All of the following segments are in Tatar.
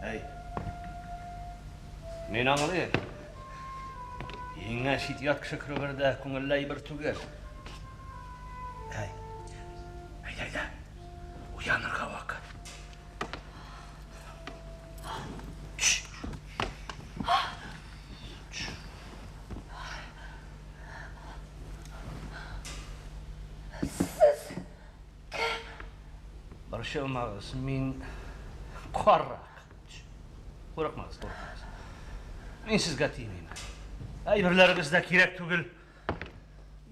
Әй. Мин аңлыйм. Иңә чит ят кеше керү бер дә күңелле әйбер түгел. Әй. Әйдә, әйдә. Уянырга вакыт. Сез кем? Борчылмагыз, мин карак. Курыкмагыз, курыкмагыз. Мин сезгә тимим. Әйберләрегез дә кирәк түгел.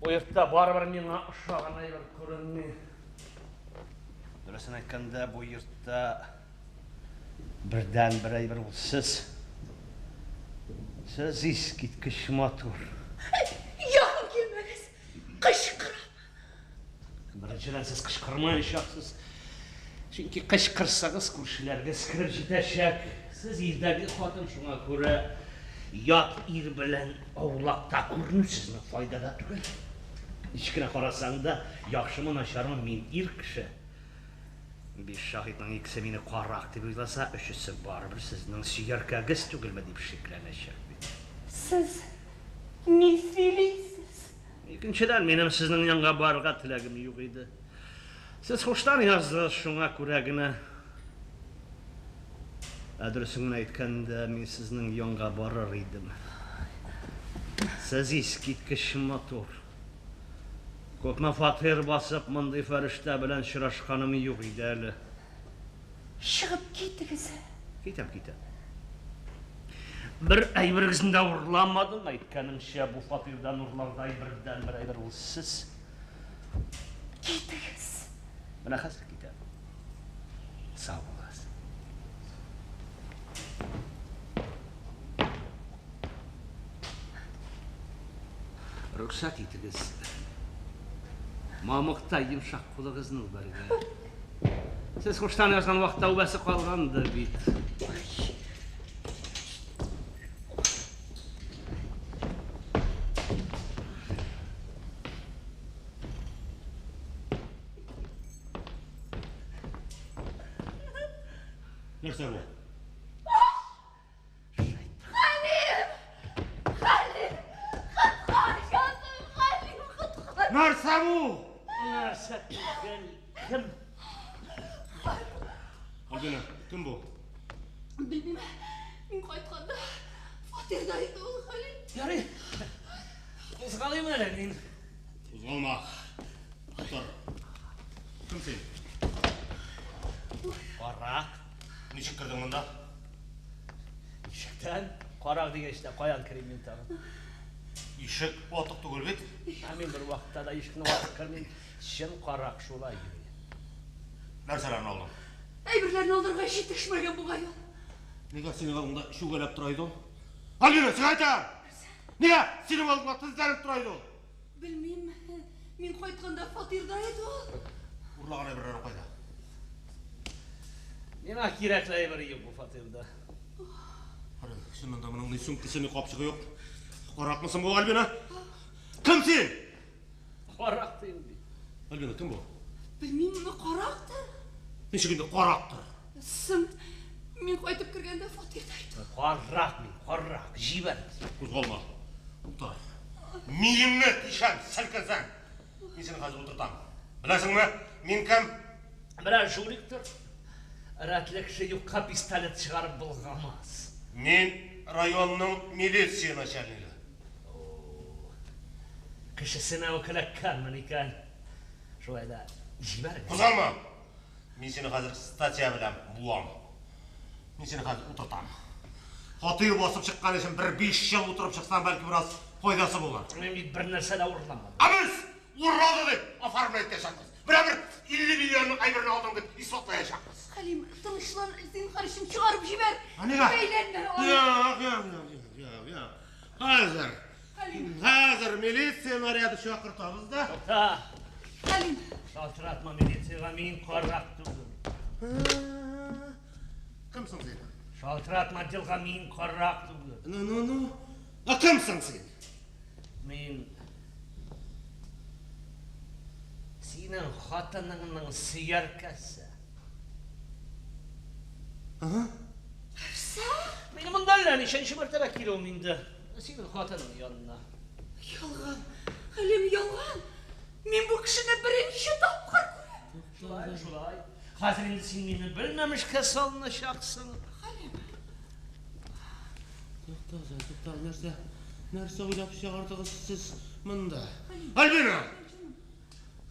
Бу йортта барыбер миңа ошаган әйбер күренми. Дөресен әйткәндә, бу йортта бердән бер әйбер ул сез. Сез искиткеч матур. Якын килмәгез, кычкырам. Беренчедән, сез кычкырмаячаксыз. Чөнки кычкырсагыз, күршеләрегез кереп җитәчәк. Сез ирдәге хатын, шуңа күрә ят ир белән аулакта күренү сезнең файдада түгел. Ничек кенә карасаң да, яхшымы, начармы, мин ир кеше. Биш шаһитның икесе мине карак дип уйласа, өчесе барыбер сезнең сөяркәгез түгелме дип шикләнәчәк бит. Сез ни сөйлисез? Икенчедән, минем сезнең янга барырга теләгем юк иде. Сез һуштан яздыгыз, шуңа күрә генә. Ә дөресен генә әйткәндә, мин сезнең янга барыр идем. Сез искиткеч матур. Күпме фатир басып, мондый фәрештә белән очрашканым юк иде әле. Чыгып китегез. Китәм, китәм. Бер әйберегезне дә урламадым, әйткәнемчә, бу фатирдан урлардай бердәнбер әйбер ул сез. Китегез. Менә хәзер китәм. Сау булыгыз. Рөхсәт итегез. Мамыктай йомшак кулыгызны үбәргә. Сез хуштан язган вакытта үбәсе калгандыр бит. Нәрсә бу? Хәлим! Хәлим! Коткар, җаным, Хәлим, коткар! Нәрсә бу? Нәрсә түгел, кем? Альбина, кем бу? Белмим, мин кайтканда фатирда иде ул, Хәлим. Ярый, кузгалыйм әле мин. Кузгалма. Утыр. Кем син? Карак. Ничек кердең монда? Ишектән. Карак дигәч тә, каян керим мин тагын? Ишек ватык түгел бит. Ә мин бер вакытта да ишекне ватып кермим. Чын карак шулай йөри. Нәрсәләрне алдың? Әйберләрне алырга җитешмәгән бугай ул. Нигә синең алдыңда чүгәләп тора иде ул? Альбина, сиңа әйтәм! Нигә синең алдыңда тезләнеп тора иде ул? Белмим, мин кайтканда фатирда иде ул. Урлаган әйберләрең кайда? Миңа кирәкле әйбер юк бу фатирда. Кара, чыннан да моның ни сумкасы, ни капчыгы юк. Каракмы соң бу, Альбина? Кем син? Карак дим бит. Альбина, кем бу? Белмим, моны карактыр. Ничек инде карактыр? Соң, мин кайтып кергәндә фатирда иде. Карак мин, карак. Җибәрегез. Кузгалма. Утыр. Миеңне тишәм, селкенсәң. Мин сине хәзер утыртам. Беләсеңме, мин кем? Берәр жуликтыр. Рәтле кеше юкка пистолет чыгарып болгамас. Мин районның милиция начальнигы. Кешесенә үк эләккәнмен икән. Шулай да җибәрегез. Кузгалма! Мин сине хәзер статья белән буам. Мин сине хәзер утыртам. Фатир басып чыккан өчен бер 5 ел утырып чыксаң, бәлки бераз файдасы булыр. Мин бит бер нәрсә дә урламадым. Ә без урлады дип оформлять итәчәкбез. Менә бер 50 миллионның әйберен алдың дип исбатлаячакбыз. Хәлим, тынычлан, зинһар өчен чыгарып җибәр. Нигә? Бәйләнмә. Юк, юк, юк, юк, юк. Хәзер. Хәлим. Хәзер милиция наряды чакыртабыз да. Тукта. Хәлим. Шалтыратма милициягә, мин карак түгел. Кем соң син? Шалтыратма отделга, мин карак түгел. Ну, ну, ну. Ә кем соң син? Мин синең хатыныңның сөяркәсе. Ага. ничәнче мәртәбә килүем инде синең хатының янына. Ялган, Хәлим, ялган. Мин бу кешене беренче тапкыр күрәм. Шулай, шулай. Хәзер инде син мине белмәмешкә салыначаксың. Хәлим. Туктагыз, туктагыз, нәрсә, нәрсә уйлап чыгардыгыз сез монда? Альбина!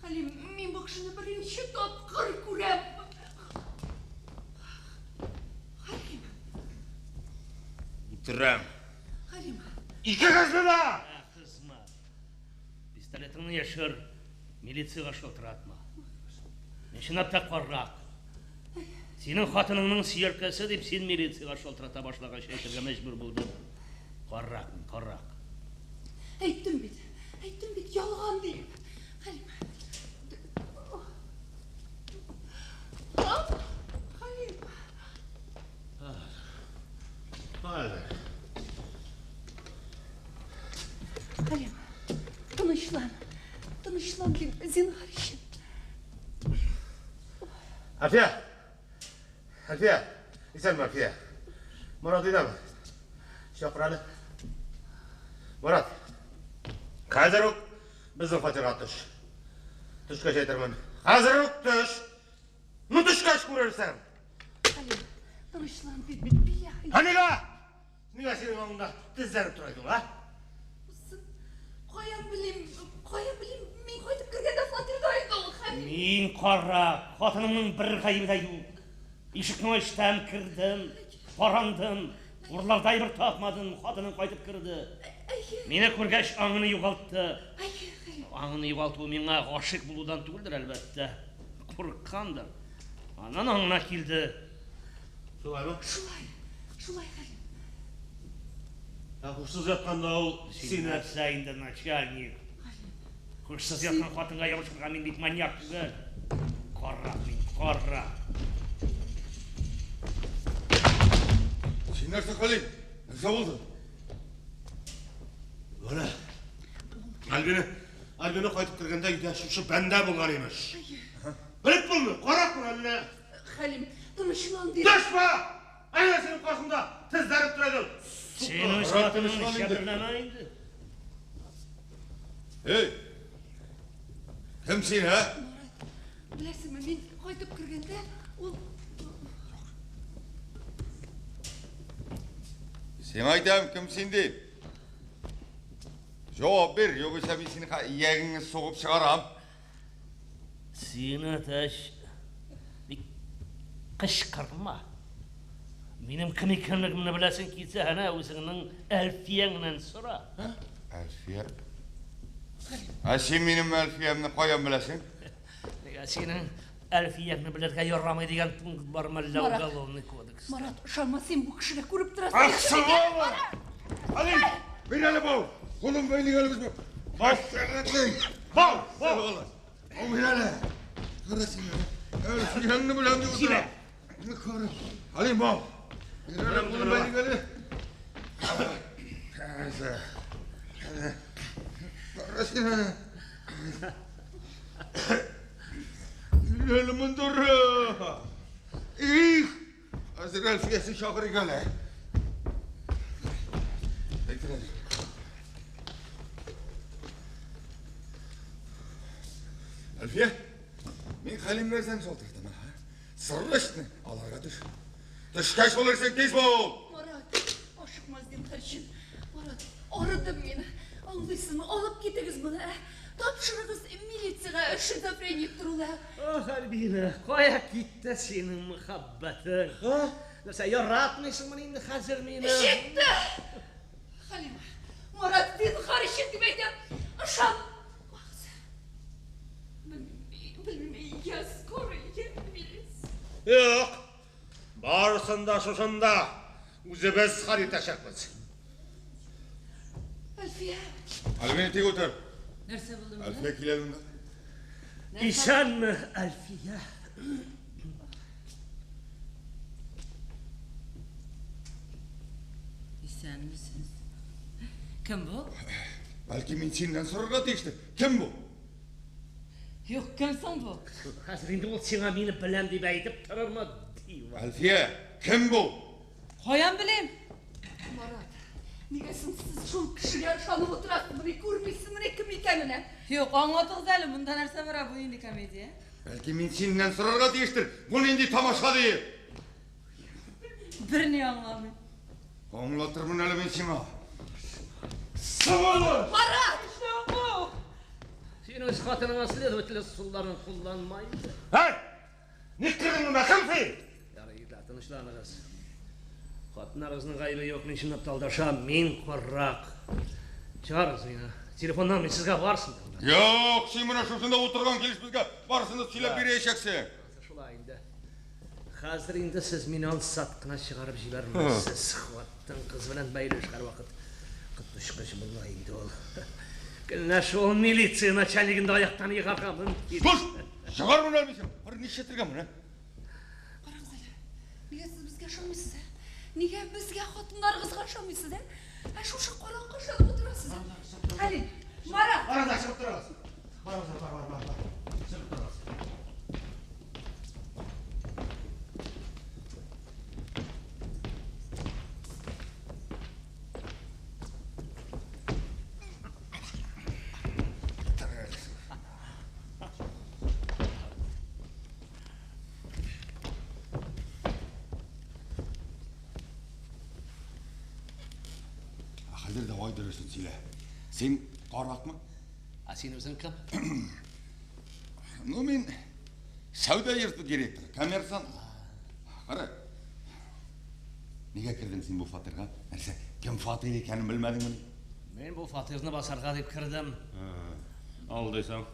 Хәлим, мин бу кешене беренче тапкыр күрәм. Хәлим. Үтерәм. Хәлим. Икегезне дә! Ә, кызма. Пистолетыңны яшер, милициягә шалтыратма. Мин чынлап та каррак. Синең хатыныңның сөяркәсе дип син милициягә шалтырата башлагач әйтергә мәҗбүр булдым. Каррак мин, каррак. Әйттем бит, әйттем бит, ялган диеп. Хәлим. Хәлим. Хәзер. Хәлим, тынычлан. Тынычлан, дим, зинһар өчен. Әлфия! Әлфия! Исәнме, Әлфия? Марат өйдәме? Чакыр әле. Марат, хәзер үк безнең фатирга төш. Төшкәч әйтермен. Хәзер үк төш! Ну төшкәч күрерсең! Хәлим, тынычлан дип бит, бия. Ә нигә? Нигә синең алдыңда тезләнеп тора идем, а? Каян белим, каян белим, мин кайтып кергәндә фатирда иде ул, Хәлим. Мин карак, хатынымның бер гаебе дә юк. Ишекне ачтым, кердем, карандым, урлардай бер тапмадым, хатыным кайтып керде. Мине күргәч, аңын югалтты. Аңын югалту миңа гашыйк булудан түгелдер, әлбәттә. Курыккандыр. Аннан аңына килде. Шулаймы? Шулай, шулай, Хәлим. Ә һушсыз ятканда ул Син сине... нәрсә инде, начальник? Һушсыз яткан хатынга ябышырга мин бит маньяк түгел. Карак мин, карак. Син нәрсә, Хәлим? Нәрсә булды? Менә. Альбина, Альбина кайтып кергәндә өйдә шушы бәндә булган имеш. Белеп булмый, каракмы әллә? Хәлим, тынычлан дип. Дәшмә! Әнә синең каршыңда тезләнеп тора идем. Син үз Карак хатыныңны тынычлан инде. җәберләмә инде. Эй! Кем син, ә? Марат, беләсеңме, мин кайтып кергәндә ул Сиңа әйтәм, кем син дип. Җавап бир, югыйсә мин синең иягеңне сугып чыгарам. Син әтәч, бик кычкырма. Минем кем икәнлегемне беләсең килсә, әнә үзеңнең Әлфияңнән сора. Әлфия. Ә син минем Әлфиямне каян беләсең? Нигә синең Әлфияңне белергә ярамый дигән пункт бармы әллә Марат. уголовный кодекста? Марат, ышанма, син бу кешегә күреп торасың. Ах, сволочь! Хәлим, бир әле бау. Кулым бәйлик әле безне. Баш сәгатьлең. Бау, бау. Сволочь. Бау бир әле. Кара син әле. Әлфияңне беләм дип утыра. Кара. Хәлим, бау. Бир әле, кулым бәйлик әле. Кара. Кара син әле. Әле мондыры. Их! Хәзер Әлфиясен чакырыйк әле. Әйтер әле. Әлфия, мин Хәлимнәрдән шалтыратам. а? Срочно аларга төш. Төшкәч булырсың, тиз бул! Марат, ашыкма зинһар өчен. Марат, арыдым мин. Аңлыйсыңмы? Алып китегез моны, ә? Тапшырыгыз милициягә шизофреник торулар. Ох, Альбина, кая китте синең мәхәббәтең? Нәрсә, яратмыйсыңмы инде хәзер мине? Җитте! Хәлим, Марат, зинһар өчен дип әйтәм. Ышан. Белмим, белмим, я скорый, я милиция. Юк. Барысын да шушында үзебез хәл итәчәкбез. Әлфия, Альбина, тик утыр. Нәрсә булды монда? Әлфия килә монда. Исәнме, Әлфия? Исәнмесез. Кем бу? Бәлки мин синнән сорарга тиештер. Кем бу? Юк, кем соң бу? Хәзер инде ул сиңа мине беләм дип әйтеп торырмы? Дива. Әлфия, кем бу? Каян белим? Марат, нигә соң сез шул кешегә ышанып утырасыз? Менә күрмисезмени кем икәнен, ә? Юк, аңлатыгыз әле, монда нәрсә бара, бу нинди комедия? Бәлки мин синнән сорарга тиештер, бу нинди тамаша диеп. Берни аңламыйм. Аңлатырмын әле мин сиңа. Сволочь! Марат! Бу! Син үз хатыныңа следователь ысулларын кулланма инде. Һәй! Ник кердең монда? Кем син? Ярый, егетләр, тынычланыгыз. Хатыннарыгызның гаебе юк, мин чынлап та алдашам, мин карак. Чыгарыгыз мине. Телефоннан мин сезгә барысын да аңлатам. Юк, син менә шушында утырган килеш безгә барысын да сөйләп бирәчәксең. Шулай инде. Хәзер инде сез мине ансат кына чыгарып җибәрмәссез. Хатын-кыз белән бәйле эш һәрвакыт коточкыч була инде ул. Көнләшү ул милиция начальнигын да аяктан егарга мөмкин. Тор! Чыгар моны әле мин сиңа. Кара, нишләтергә моны? Карагыз әле, нигә сез безгә ышанмыйсыз, ә? Нигә безгә хатыннарыгызга ышанмыйсыз, ә? Ә шушы караңгы ышанып утырасыз, ә? Хәлим, Марат! Арада чыгып торыгыз. Барыгыз, бар, бар, бар, бар. Чыгып торыгыз. Ә хәзер давай дөресен сөйлә. Син каракмы? Ә син үзең кем? Ну, мин сәүдә йорты директоры, коммерсант. Кара. Нигә кердең син бу фатирга? Нәрсә, кем фатир икәнен белмәдеңмени? Мин бу фатирны басарга дип кердем. Алдыйсың.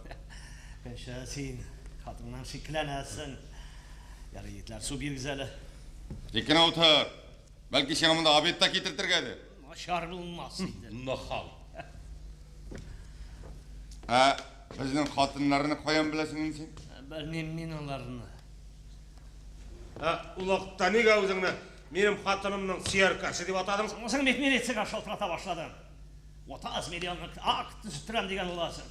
Көнче, син хатыннан шикләнәсең. Ярый, егетләр, су бирегез әле. Тик кенә утыр. Бәлки сиңа монда обед та китертергә әле. Начар булмас инде. Нахал. Ә безнең хатыннарны каян беләсең инде син? Белмим мин аларны. Ә, ул вакытта нигә үзеңне минем хатынымның сөяркәсе дип атадың? Үзең бит милициягә шалтырата башладың. 30 миллионлык акт төзеттерәм дигән буласың.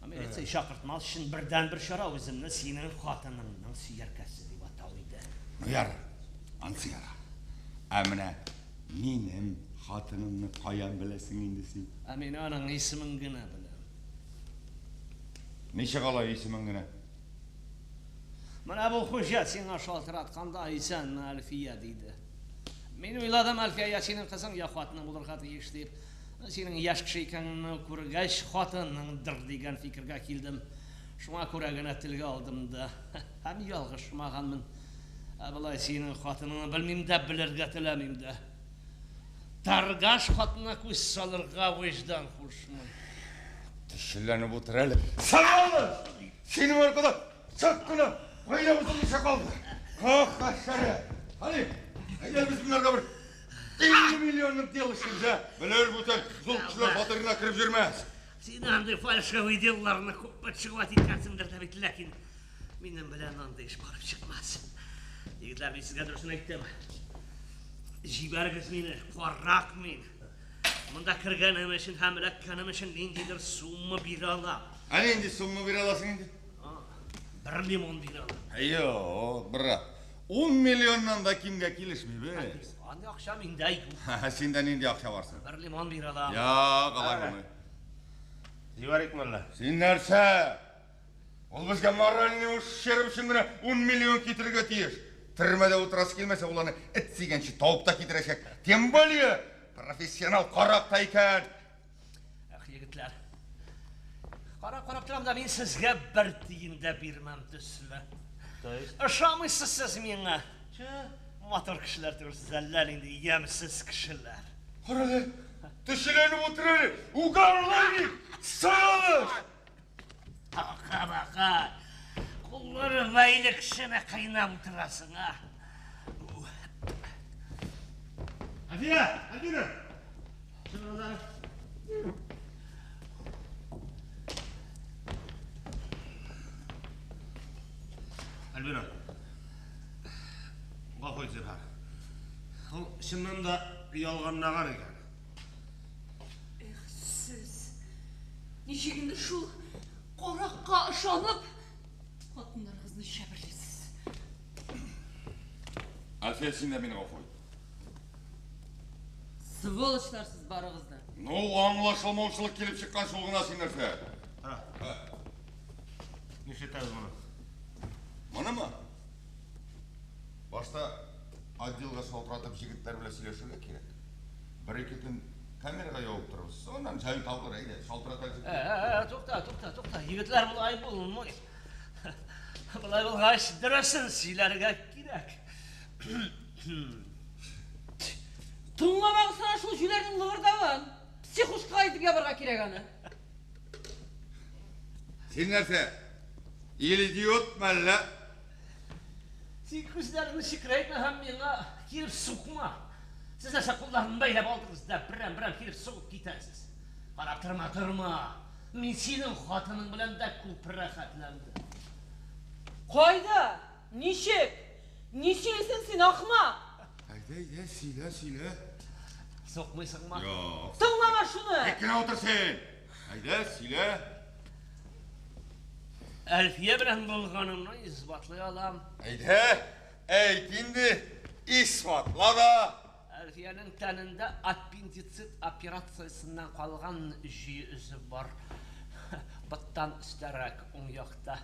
Ә милиция чакыртмас өчен бердәнбер чара үземне синең хатыныңның сөяркәсе дип атау иде. Ну ярар, анысы ярар. Ә менә минем хатынымны каян беләсең инде син? Ә мин аның исемен генә беләм. Ничек алай исемен генә? Менә бу хуҗа сиңа шалтыратканда исәнме, Әлфия диде. Мин уйладым, Әлфия я синең кызың, я хатының булырга тиеш дип. Синең яшь кеше икәнеңне күргәч, хатыныңдыр дигән фикергә килдем. Шуңа күрә генә телгә алдым да. Һәм ялгышмаганмын. Ә болай синең хатыныңны белмим дә, белергә теләмим дә. Торгаш хатынына күз салырга вөҗдан кушмый. Төшелләнеп утыр әле. Сволочь! Синең аркада чак кына гаилә бозылмыйча калды. Ах, хәшәрә! Хәлим, әйдә без монарга бер 50 миллионлык дело эшлибез, ә? Белер бүтән зур кешеләр фатирына кереп йөрмәс. Син андый фальшивый делларны күп подшивать иткәнсеңдер дә бит, ләкин минем белән андый эш барып чыкмас. Егетләр, мин сезгә дөресен әйттем. Җибәрегез мине, карак мин. Монда кергәнем өчен һәм эләккәнем өчен ниндидер сумма бирә алам. Ә нинди сумма бирә аласың инде? 1 лимон бирә алам. Юк, брат. 10 миллионнан да кимгә килешмибез. Андый акча миндә юк. Синдә нинди акча бар соң? 1 лимон бирә алам. Юк, алай булмый. Җибәрикме әллә? Син нәрсә? Ул безгә моральный ущерб өчен генә 10 миллион китерергә тиеш. Төрмәдә утырасы килмәсә, ул аны эт сөйгәнче табып та китерәчәк. Тем более, профессионал карак та икән. Эх, егетләр. Карап-карап торам да мин сезгә бер тиен дә бирмәм төсле. То есть? Ышамыйсыз сез миңа. Матур кешеләр түгелсез, әллә нинди ямьсез кешеләр. Кара әле, төшеләнеп утыр әле. Угарлайник! Сволочь! Бака, бака. Куллары бәйле кешене кыйнап утырасың, а? Әлфия! Альбина! Чыгыгыз. Альбина. Гафу ит, зинһар. Ул чыннан да ялганлаган икән. Эх, сез! Ничек инде шул каракка ышанып, хатыннарыгызны җәберлисез? Әлфия, син дә мине гафу ит. Сволочлар сез барыгыз да. Ну, аңлашылмаучылык килеп чыккан шул гына син нәрсә? Нишләтәбез моны? Монымы? Башта отделга шалтыратып җегетләр белән сөйләшергә кирәк. Бер-ике көн камерага ябып торабыз. Соннан җай табылыр, әйдә, шалтырат әле. Ә, тукта, тукта, тукта. Егетләр болай булмый. Болай булгач, дөресен сөйләргә кирәк. Тыңламагыз сана шул җүләрнең лыгырдавын. Психушкага илтеп ябарга кирәк аны. Син нәрсә? Ил идиот мәллә? Син күзләреңне чекрәйтмә һәм миңа килеп сукма. Сез нәрсә кулларымны бәйләп алдыгыз да берәм-берәм килеп сугып китәсез. Карап торма, торма. Мин синең хатының белән дә күп рәхәтләндем. Кайда? Ничек? Ни сөйлисең син, ахмак? Әйдә, әйдә, сөйлә, сөйлә. Сукмыйсыңмы? Юк. Тыңлама шуны! Тик кенә утыр син. Әйдә, сөйлә. Әлфия белән булганымны исбатлый алам. Әйдә, әйт инде, исбатла да. Әлфиянең тәнендә аппендицит операциясеннән калган җөй эзе бар. Боттан өстәрәк, уң якта.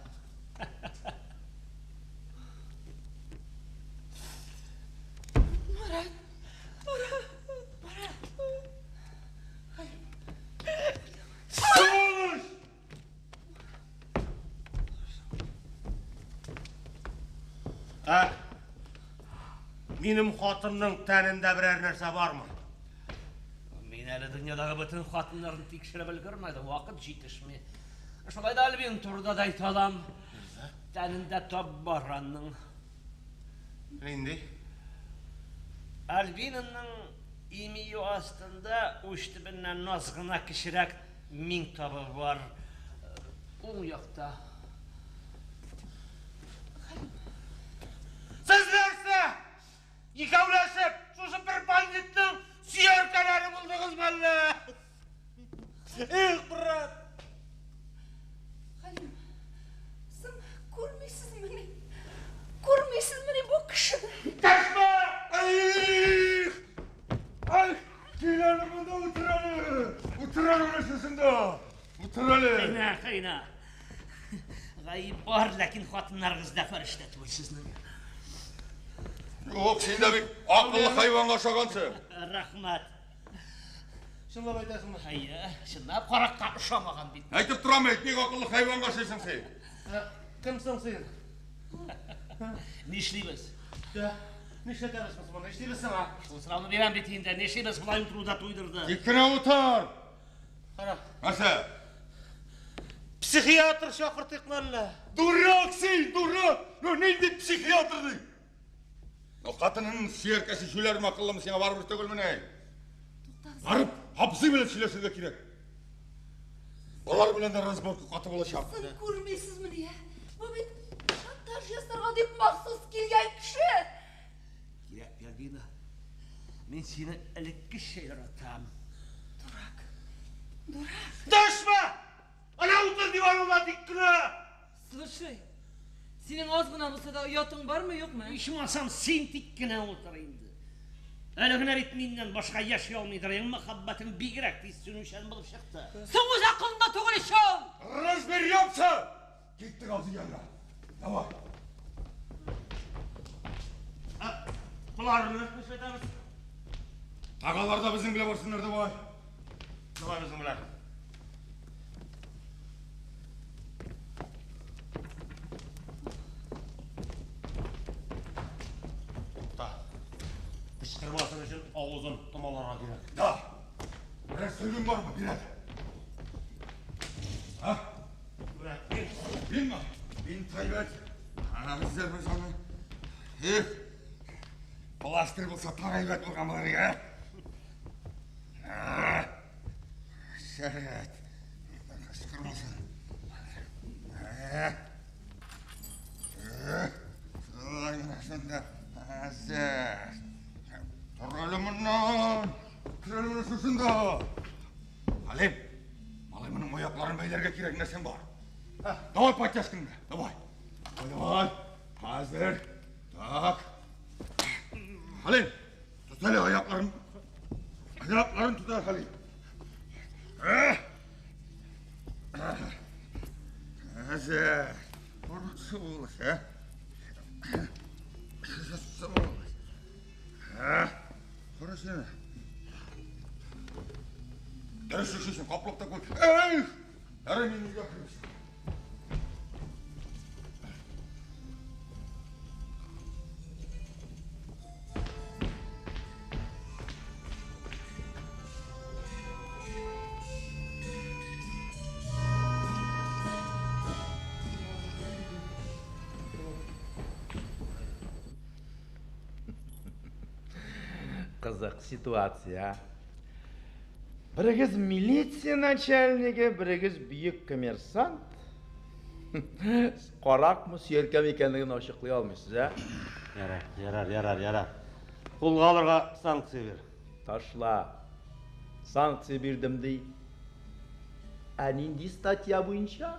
Марат, Марат, Марат. Сволочь! Ә? Минем хатынның тәнендә берәр нәрсә бармы? Мин әле дөньядагы бөтен хатыннарны тикшереп өлгермәдем, вакыт җитешми. Шулай да Альбин турында да әйтә алам. Тәнендә тап бар аның. Нинди? Альбинаның имие астында уч төбеннән наз гына кечерәк миң табы бар. Уң якта. Сез нәрсә? Икәүләшеп, шушы бер бандитның сөяркәләре булдыгыз мәллә? Эх, брат! Хәлим, соң күрмисезмени? Күрмисезмени бу кешене? Дәшмә! Эх! Ай, кил әле монда утыр әле. Утыр әле менә шушында. Утыр әле. Кыйна, кыйна. Гаеп бар, ләкин хатыннарыгыз да фәрештә түгел сезнең. Юк, син дә бик акыллы хайванга ошагансың. Рәхмәт. Чынлап әйтәсеңме? Әйе, чынлап каракка ошамаган бит. Әйтеп торам бит, бик акыллы хайванга ошыйсың син. Кем соң син? Нишлибез? Я, нишләтәбез без моны? Нишлибез сиңа? Шул сорауны бирәм бит инде. Нишлибез? Болай утыру да туйдырды. Тик кенә утыр. Кара. Нәрсә? Психиатр чакыртыйкмы әллә? Дурак син, дурак! Ну нинди психиатр ди? Ну хатынының сөяркәсе җүләрме акыллымы сиңа барыбер түгелмени? Туктагыз. Барып абзый белән сөйләшергә кирәк. Алар белән дә разборка каты булачак. Соң күрмисезмени, ә? Бу бит шантаж ясарга дип махсус килгән кеше. Кирәк, Альбина. Мин сине элеккечә яратам. Дурак. Дурак. Дәшмә! Әнә утыр диваныңда тик кенә! Слушай, синең аз гына булса да оятың бармы, юкмы? Ичмасам син тик кенә утыр инде. Әле генә бит миннән башка яши алмыйдыр. Ең мәхәббәтең бигрәк тиз сүнүчән булып чыкты. Соң үз акылыңда түгел ич ул! Разберемся! Киттек абзый янына. Давай. Боларны нишләтәбез? Агалар да безнең белән барсыннар, давай. Давай безнең белән. Тукта. Кычкырмасын өчен авызын томаларга кирәк. Да. Берәр сөлгең бармы? Бир әле. А? Менә, бир. Бинме? Бин әйбәт. Хәзер без аны. Эх. Пластырь булса тагы әйбәт булган булыр иде. А? Шәрәт. Кычкырмасын. Шулай гына шунда. Хәзер. Тор әле моннан. Тор әле менә шушында. Хәлим, малай моның аякларын бәйләргә кирәк нәрсәң бар. Давай подтяжкаңны, давай. Давай, давай. Хәзер. Так. Хәлим, тот әле аякларын. Әйдә. Син. Дөрес эшлисең, каплап та куй. Эй! Ярый, мин өйгә керим. Кызык ситуация. Берегез милиция начальнигы, берегез бөек коммерсант. Каракмы, сөяркәме икәнлеген ачыклый алмыйсыз, ә? Ярар, ярар, ярар, ярар. Кулга алырга санкция бир. Ташла. Санкция бирдем ди. Ә нинди статья буенча?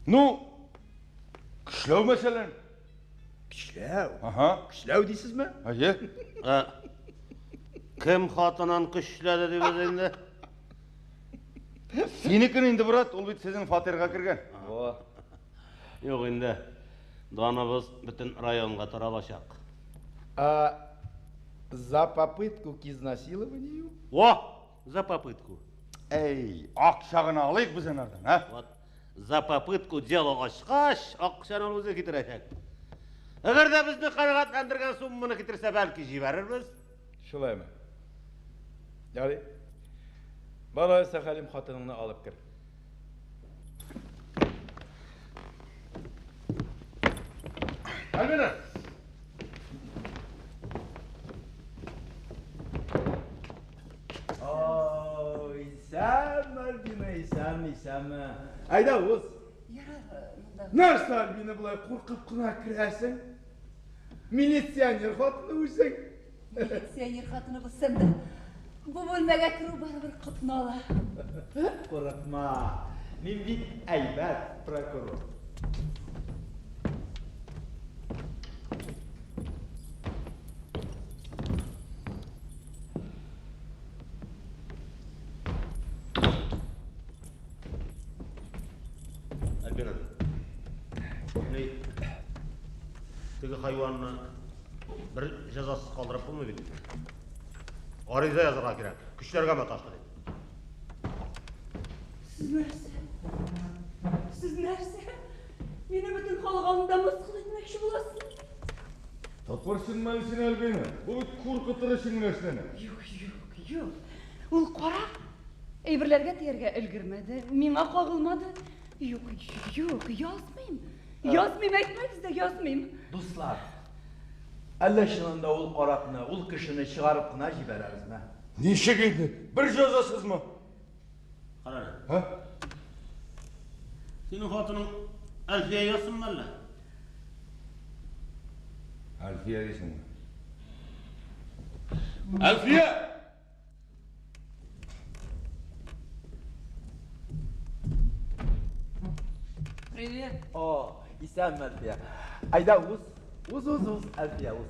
Ну, көчләү мәсәлән. Көчләү. Ага. Көчләү дисезме? Әйе. Ә, кем хатынын көчләде дибез инде? Синекен инде, брат, ул бит сезнең фатирга кергән. Во. Юк инде. Даныбыз бөтен районга таралачак. А за попытку к изнасилованию? Во! За попытку. Әй, акча гына алыйк без анардан, а? Вот за попытку дело ачкач, акчаны ул үзе китерәчәк. Әгәр дә безне канәгатьләндергән сумманы китерсә, бәлки җибәрербез. Шулаймы? Ярый. Бар алайса, Хәлим, хатыныңны алып кер. Альбина! Ой, исәнме, Альбина, исәнме, исәнме. Әйдә, уз. Ярар, монда. Нәрсә, Альбина, болай куркып кына керәсең? Милиционер хатыны үзең. Милиционер хатыны булсам да, бу бүлмәгә керү барыбер котны ала. Курыкма. Мин бит әйбәт прокурор. Альбина. Ни? Теге хайванны бер җәзасыз калдырып булмый бит. Гариза язарга кирәк. Көчләргә маташты дип. Сез нәрсә? Сез нәрсә? Мине бөтен халык алдында мыскыл итмәкче буласыз? Тапырсыңмы әле син, Альбина? Бу бит куркытыр өчен генә эшләнә. Юк, юк, юк. Ул карак. Әйберләргә тияргә өлгермәде, миңа кагылмады. Юк, юк, язмыйм. Язмыйм, әйтмәгез дә, язмыйм. Дуслар, әллә чынында ул каракны, ул кешене чыгарып кына җибәрәбезме? Ничек инде? Бер җәзасызмы? Кара әле. Һа? Синең хатының Әлфия язсынмы әллә? Әлфия дисеңме? Әлфия! Привет. О, исәнме, Әлфия. Әйдә, уз. Уз, уз, уз, Әлфия, уз.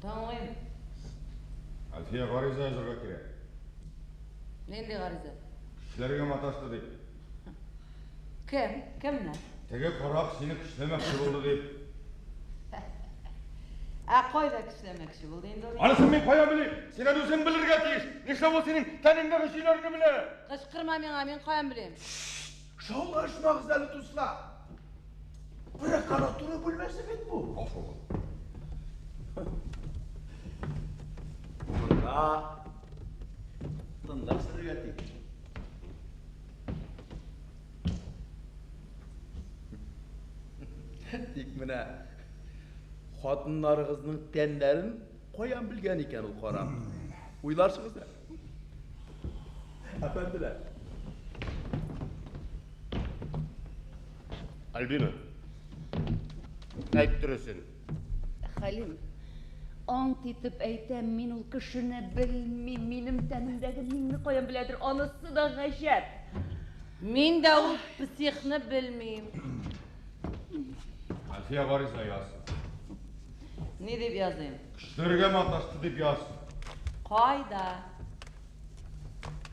Тыңлыйм. Әлфия гариза язарга кирәк. Нинди гариза? Көчләргә маташты дип. Кем? Кемне? Теге карак сине көчләмәкче булды дип. Ә кайда көчләмәкче булды инде ул? Анысын мин каян белим? Син аны үзең белергә тиеш. Нишләп ул синең тәнеңдәге чөйләрне белә? Кычкырма миңа, мин каян белим? Шаулашмагыз әле, дуслар. Прокуратура бүлмәсе бит бу. Гафу кыл. Монда тынлык сөрергә тиеш. Тик менә хатыннарыгызның тәннәрен каян белгән икән ул карак? Уйларсыгыз әле. Әфәнделәр. Альбина. Әйт дөресен. Хәлим, ант итеп әйтәм, мин ул кешене белмим. Минем тәнемдәге миңне каян беләдер, анысы да гаҗәп. Мин дә ул психны белмим. Әлфия гариза яз. Ни дип языйм? Көчләргә маташты дип яз. Кайда?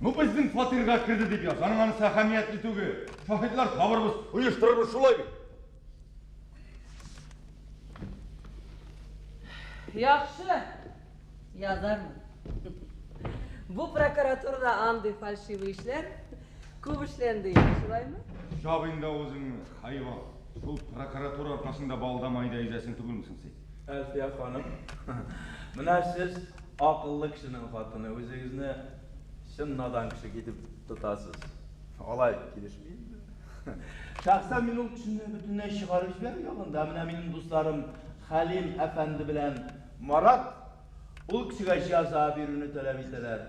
Ну, безнең фатирга керде дип яз. Аның анысы әһәмиятле түгел. Шаһитлар табырбыз, оештырырбыз шулай бит. Яхшы, язармын. Бу прокуратурада андый фальшивый эшләр күп эшләнде инде, шулаймы? Яп инде авызыңны, хайван. Шул прокуратура аркасында балда майда йөзәсең түгелме соң син? Әлфия ханым, менә сез акыллы кешенең хатыны, үзегезне чын надан кеше итеп тотасыз. Алай килешми инде. Шәхсән мин ул кешене бөтенләй чыгарып җибәрү ягында. Менә минем дусларым Хәлим әфәнде белән Марат ул кешегә җәза бирүне таләп итәләр.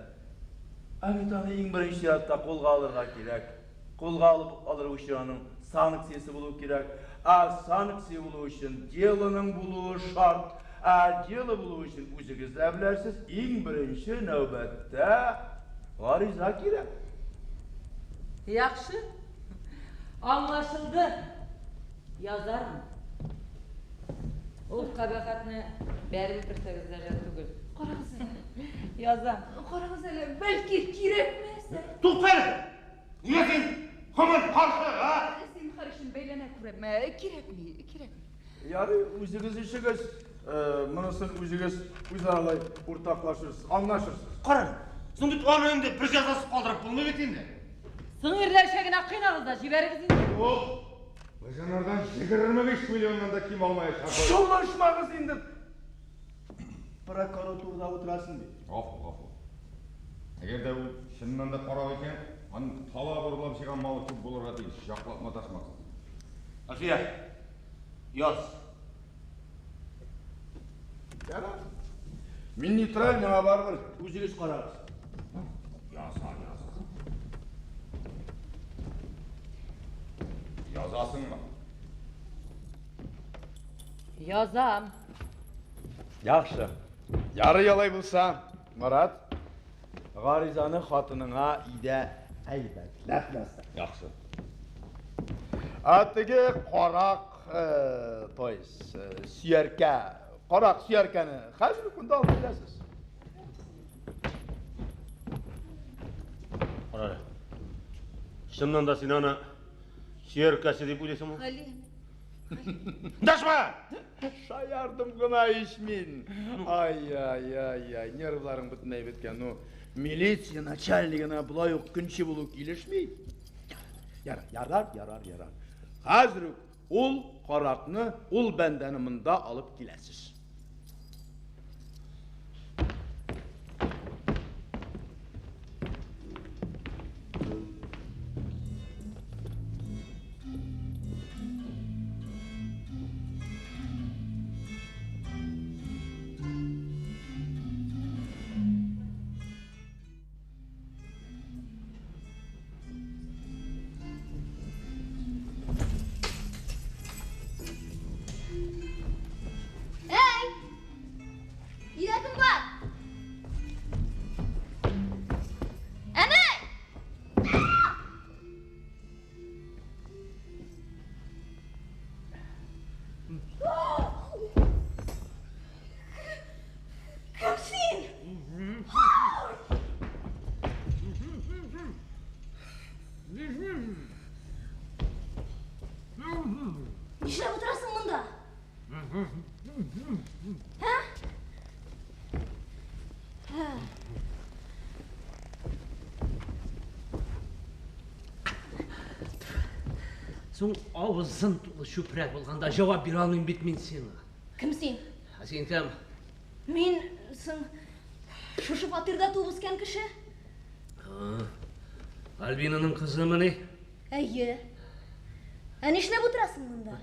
Ә бит аны иң беренче чиратта кулга алырга кирәк. Кулга алып алыру өчен аның санкциясе булу кирәк. Ә санкция булу өчен делоның булуы шарт. Ә дело булу өчен үзегез дә беләсез, иң беренче нәүбәттә гариза кирәк. Яхшы. Аңлашылды. Язармын. Ул кабахәтне бәреп бетерсәгез дә жәл түгел. Карагыз әле. Язам. Карагыз әле, бәлки кирәкмәс. Тукта әле! Нигә син һаман каршы, а? Зинһар өчен бәйләнә күрмә. Кирәкми, кирәкми. Ярый, үзегез эшегез, монысын үзегез үзаралай уртаклашырсыз, аңлашырсыз. Кара әле, соң бит аны инде бер җәзасыз калдырып булмый бит инде. Соң ирләрчә генә кыйнагыз да җибәрегез инде. Юк! Без анардан 25 миллионнан да ким алмаячакбыз. Шаулашмагыз инде. Прокуратурада утырасың бит. Гафу, гафу. Әгәр дә ул чыннан да карак икән, аның талап урлап җыйган малы күп булырга тиеш, яклап маташмагыз. Әлфия, яз. Ярар. Мин нейтраль, миңа барыбер. Үзегез карагыз. Яза, яза. Язасыңмы? Язам. Яхшы. Ярый алай булса, Марат, гаризаны хатыныңа өйдә әйбәтләп яз. Яхшы. Ә теге карак, то есть, сөяркә, карак сөяркәне хәзер үк монда алып киләсез. Кара әле. Чыннан да син аны сөяркәсе дип уйлыйсыңмы? Хәлим. Дәшмә! Шаярдым гына ич мин. Ай-яй-яй-яй, нервларың бөтенләй беткән. Ну, милиция начальнигына болай ук көнче булу килешми. Ярар, ярар, ярар, ярар. Хәзер үк ул каракны, ул бәндәне монда алып киләсез. Әй! Өйдә кем бар? Әни! Кем син? Нишләп утырасың монда? Һә? Һә. Соң авызың тулы чүпрәк булганда җавап бирә алмыйм бит мин сиңа. Кем син? Ә син кем? Мин соң шушы фатирда туып үскән кеше. Альбинаның кызымыни? Әйе. Ә нишләп утырасың монда?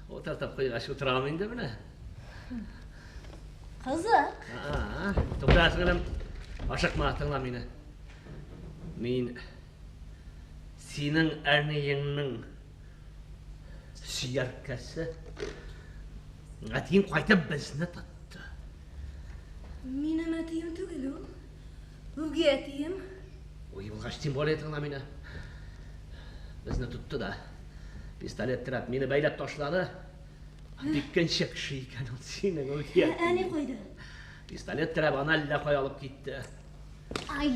Утыртып куйгач утырам инде менә. Кызык. Тукта, сеңлем. Ашыкма, тыңла мине. Мин синең әниеңнең сөяркәсе. Әтиең кайтып безне тотты. Минем әтием түгел ул. Үги әтием. Ой, булгач, тем более тыңла мине. Безне тотты да. Пистолет терәп мине бәйләп ташлады. Бик көнче кеше икән ул синең үги Ә, әни кайда? Пистолет терәп аны әллә кая алып китте. Ай!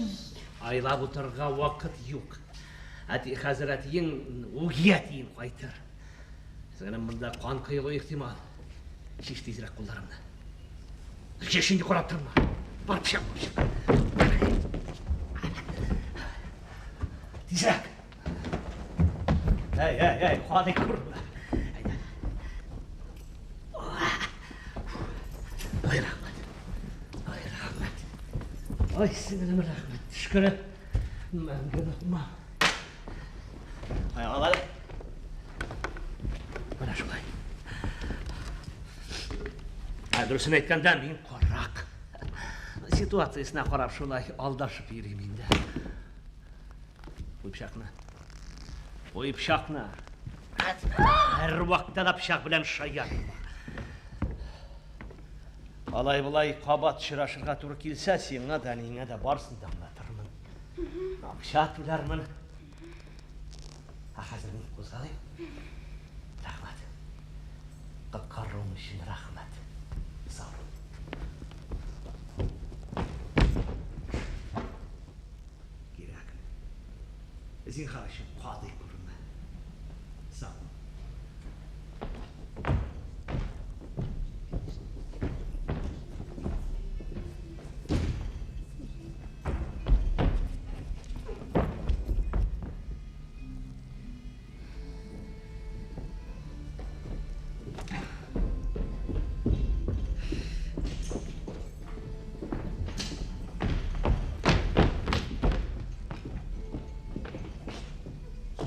Айлап утырырга вакыт юк. Әти, хәзер әтиең, үги әтиең кайтыр. Сеңлем, монда кан коелу ихтимал. Чиш тизрәк кулларыңны. Чәч инде карап торма. Бар пычак, пычак. Тизрәк. Әй, әй, әй, кадый күрмә. Әйдә. Ай, рәхмәт. Ай, рәхмәт. Ай, сеңелем, рәхмәт. Төшкере. Мәңге онытма. Ай, ал әле. Менә шулай. Ә дөресен әйткәндә, мин карак. Ситуациясенә карап шулай алдашып йөрим инде. Куй пычакны. Куй пычакны. Һәр вакытта да пычак белән шаяртма. Алай-болай кабат очрашырга туры килсә, сиңа да, әниеңә дә барысын да аңлатырмын. Акча түләрмен. Ә хәзер мин кузгалыйм. Рәхмәт. Коткаруың өчен рәхмәт. Сау бул. Кирәкми. Зинһар өчен кадый күрмә. Сау бул.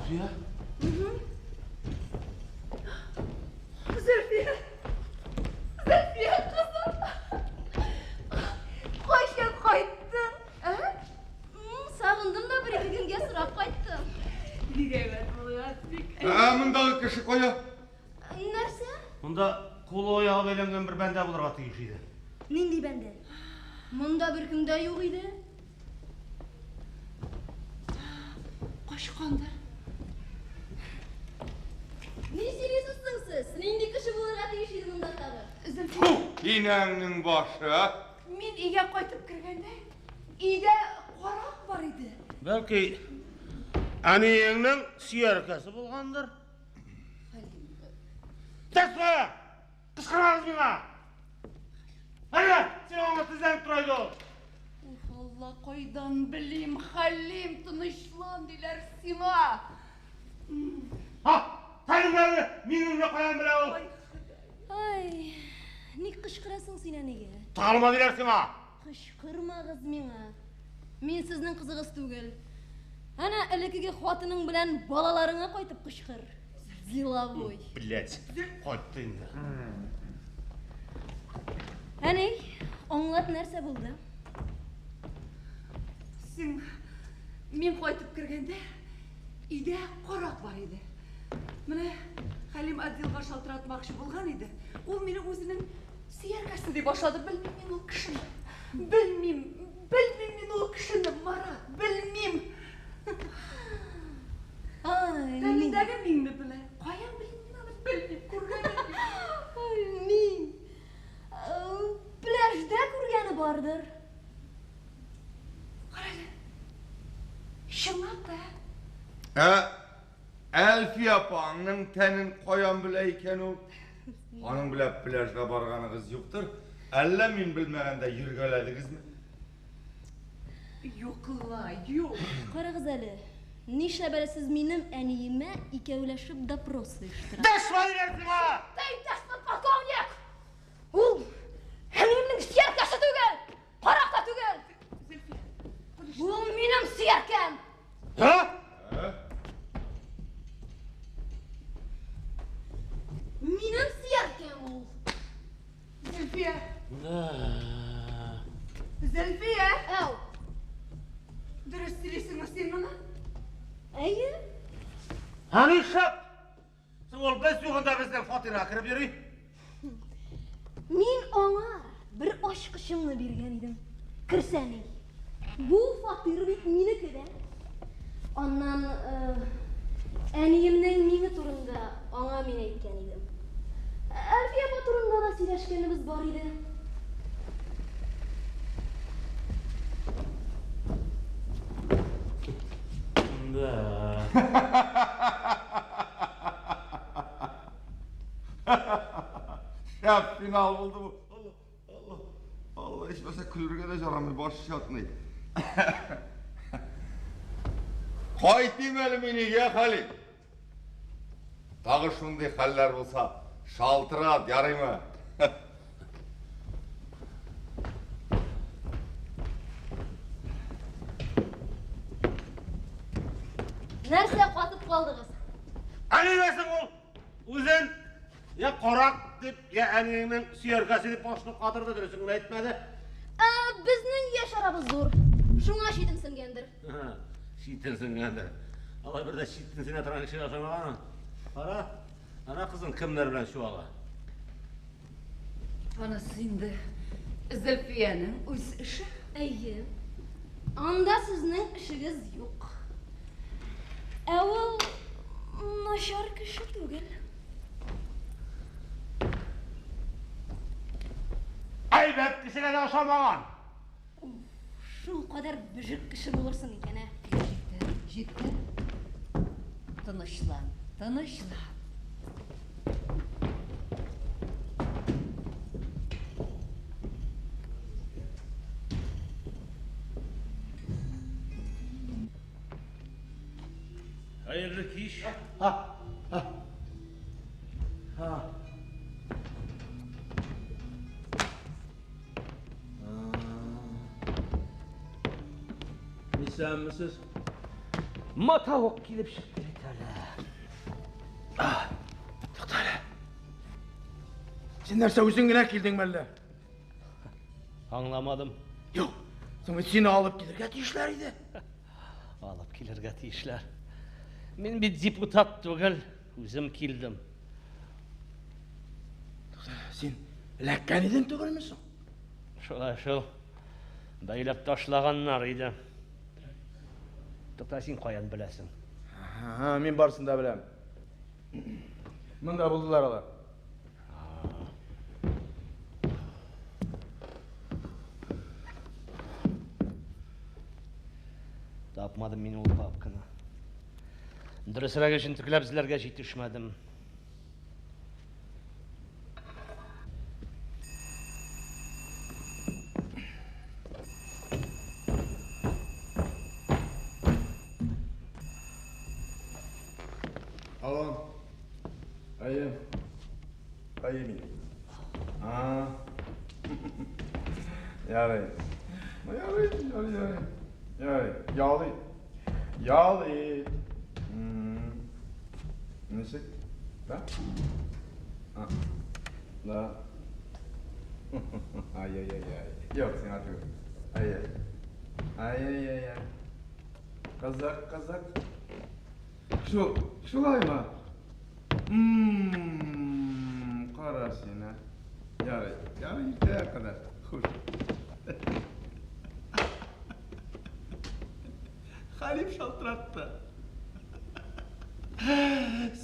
Зөлфия? Зөлфия! Зөлфия кызым! Кайчан кайттың? Ә? Сагындым да бер-ике көнгә сорап кайттым. Бик әйбәт булган, бик Ә мондагы кеше кая? Нәрсә? Монда кулы-аягы бәйләнгән бер бәндә булырга тиеш иде. Нинди бәндә? Монда беркем дә юк иде. Качкандыр. Ни сөйлисез соң сез? Нинди кеше булырга тиеш иде монда тагы? Зөлфия. Инәңнең башы, а? Мин өйгә кайтып кергәндә, өйдә карак бар иде. Бәлки, әниеңнең сөяркәсе булгандыр? Дәшмә! Кычкырмагыз миңа! Әйдә, син аңа тезләнеп тора иде ул. Уф, Алла, кайдан белим, Хәлим, тынычлан диләр сиңа. Ха! Хәлимнәрне минемне каян белә ул? Ай, Ай, ник кычкырасың син әнигә? Тыгылма диләр сиңа! Кычкырмагыз миңа. Мин сезнең кызыгыз түгел. Әнә элеккеге хатының белән балаларыңа кайтып кычкыр. Деловой. Блять, кайтты инде. Әни, аңлат нәрсә булды? Син, мин кайтып кергәндә, өйдә карак бар иде. Менә Хәлим отделга шалтыратмакчы булган иде. Ул мине үзенең сөяркәсе дип башлады. Белмим мин ул кешене. Белмим, белмим мин ул кешене, Марат, белмим. Ай, Тәнендәге миңне белә. Каян белим мин аны, белмим, күргәнем юк. Ай, мин. Пляжда күргәне бардыр. Карале. Чынлап та. Ә Әлфия апаңның тәнен каян белә икән ул? Аның белән пляжга барганыгыз юктыр? Әллә мин белмәгәндә йөргәләдегезме? Юк ла, юк. Карагыз әле. Нишләп әле сез минем әниемә икәүләшеп допрос оештырасыз? Дәшмә диләр сиңа! Ты, иптәш подполковник! Ул әниемнең сөяркәсе түгел! Карак та түгел! Ул минем сөяркәм! Ха? Минем сөяркәм ул! Зөлфия. Зөлфия. Әу! Дөрес сөйлисеңме син моны? Әйе? Ә нишләп? Соң ул без югында безнең фатирга кереп йөри. Мин аңа бер ачкычымны биргән идем. Керсә ни? Бу фатир бит минеке дә. Аннан әниемнең миңе турында аңа мин әйткән идем. Әлфия апа турында да сөйләшкәнебез бар иде. Да. Шәп финал булды бу. Алла, Алла. Җитмәсә көлергә дә ярамый, баш чатный. Кайтыйм әле мин өйгә, Халик. Тагы шундый хәлләр булса, шалтырат, ярыймы? Нәрсә катып калдыгыз? Ә нигә соң ул үзен я карак дип, я әниеңнең сөяркәсе дип башны катырды, дөресен генә әйтмәде. Ә, безнең яшь арабыз зур. Шуңа читенсенгәндер. Читенсенгәндер. Алай бер дә читенсенә торган кешегә охшамаган. Кара, ана кызың кемнәр белән чуала. Анысы инде Зөлфиянең үз эше. Әйе. Анда сезнең эшегез юк. Ә ул начар кеше түгел. Әйбәт кешегә дә охшамаган. Шул кадәр бөжек кеше булырсың икән, ә? Җитте, җитте. Тынычлан, тынычлан. Хәерле кич. Исәнмесез? Матавык килеп чыкты бит әле. Тукта әле. Син нәрсә үзең генә килдеңме әллә? Аңламадым. Юк. Соң бит сине алып килергә тиешләр иде. Алып килергә тиешләр. Мин бит депутат түгел, үзем килдем. Син эләккән идең түгелме соң? Шулай шул. Бәйләп ташлаганнар иде. Тукта, син каян беләсең? Ага, мин барысын да беләм. Монда булдылар алар. Тапмадым мин ул папканы. Дөресрәге җентекләп эзләргә җитешмәдем. Алло. Әйе. Әйе мин. А. Ярый. Ну ярый, ярый, ярый. Ярый. Ял ит. Ял ит. М. Ничек? Да? А. Да. Ай-яй-яй-яй. Юк, сиңа түгел. Әйе. Ай-яй-яй-яй. Кызык, кызык. Шул, шулаймы? Ммм, кара син, ә. Ярый, ярый, иртәгә кадәр. Хуш. Халиф шалтыратты.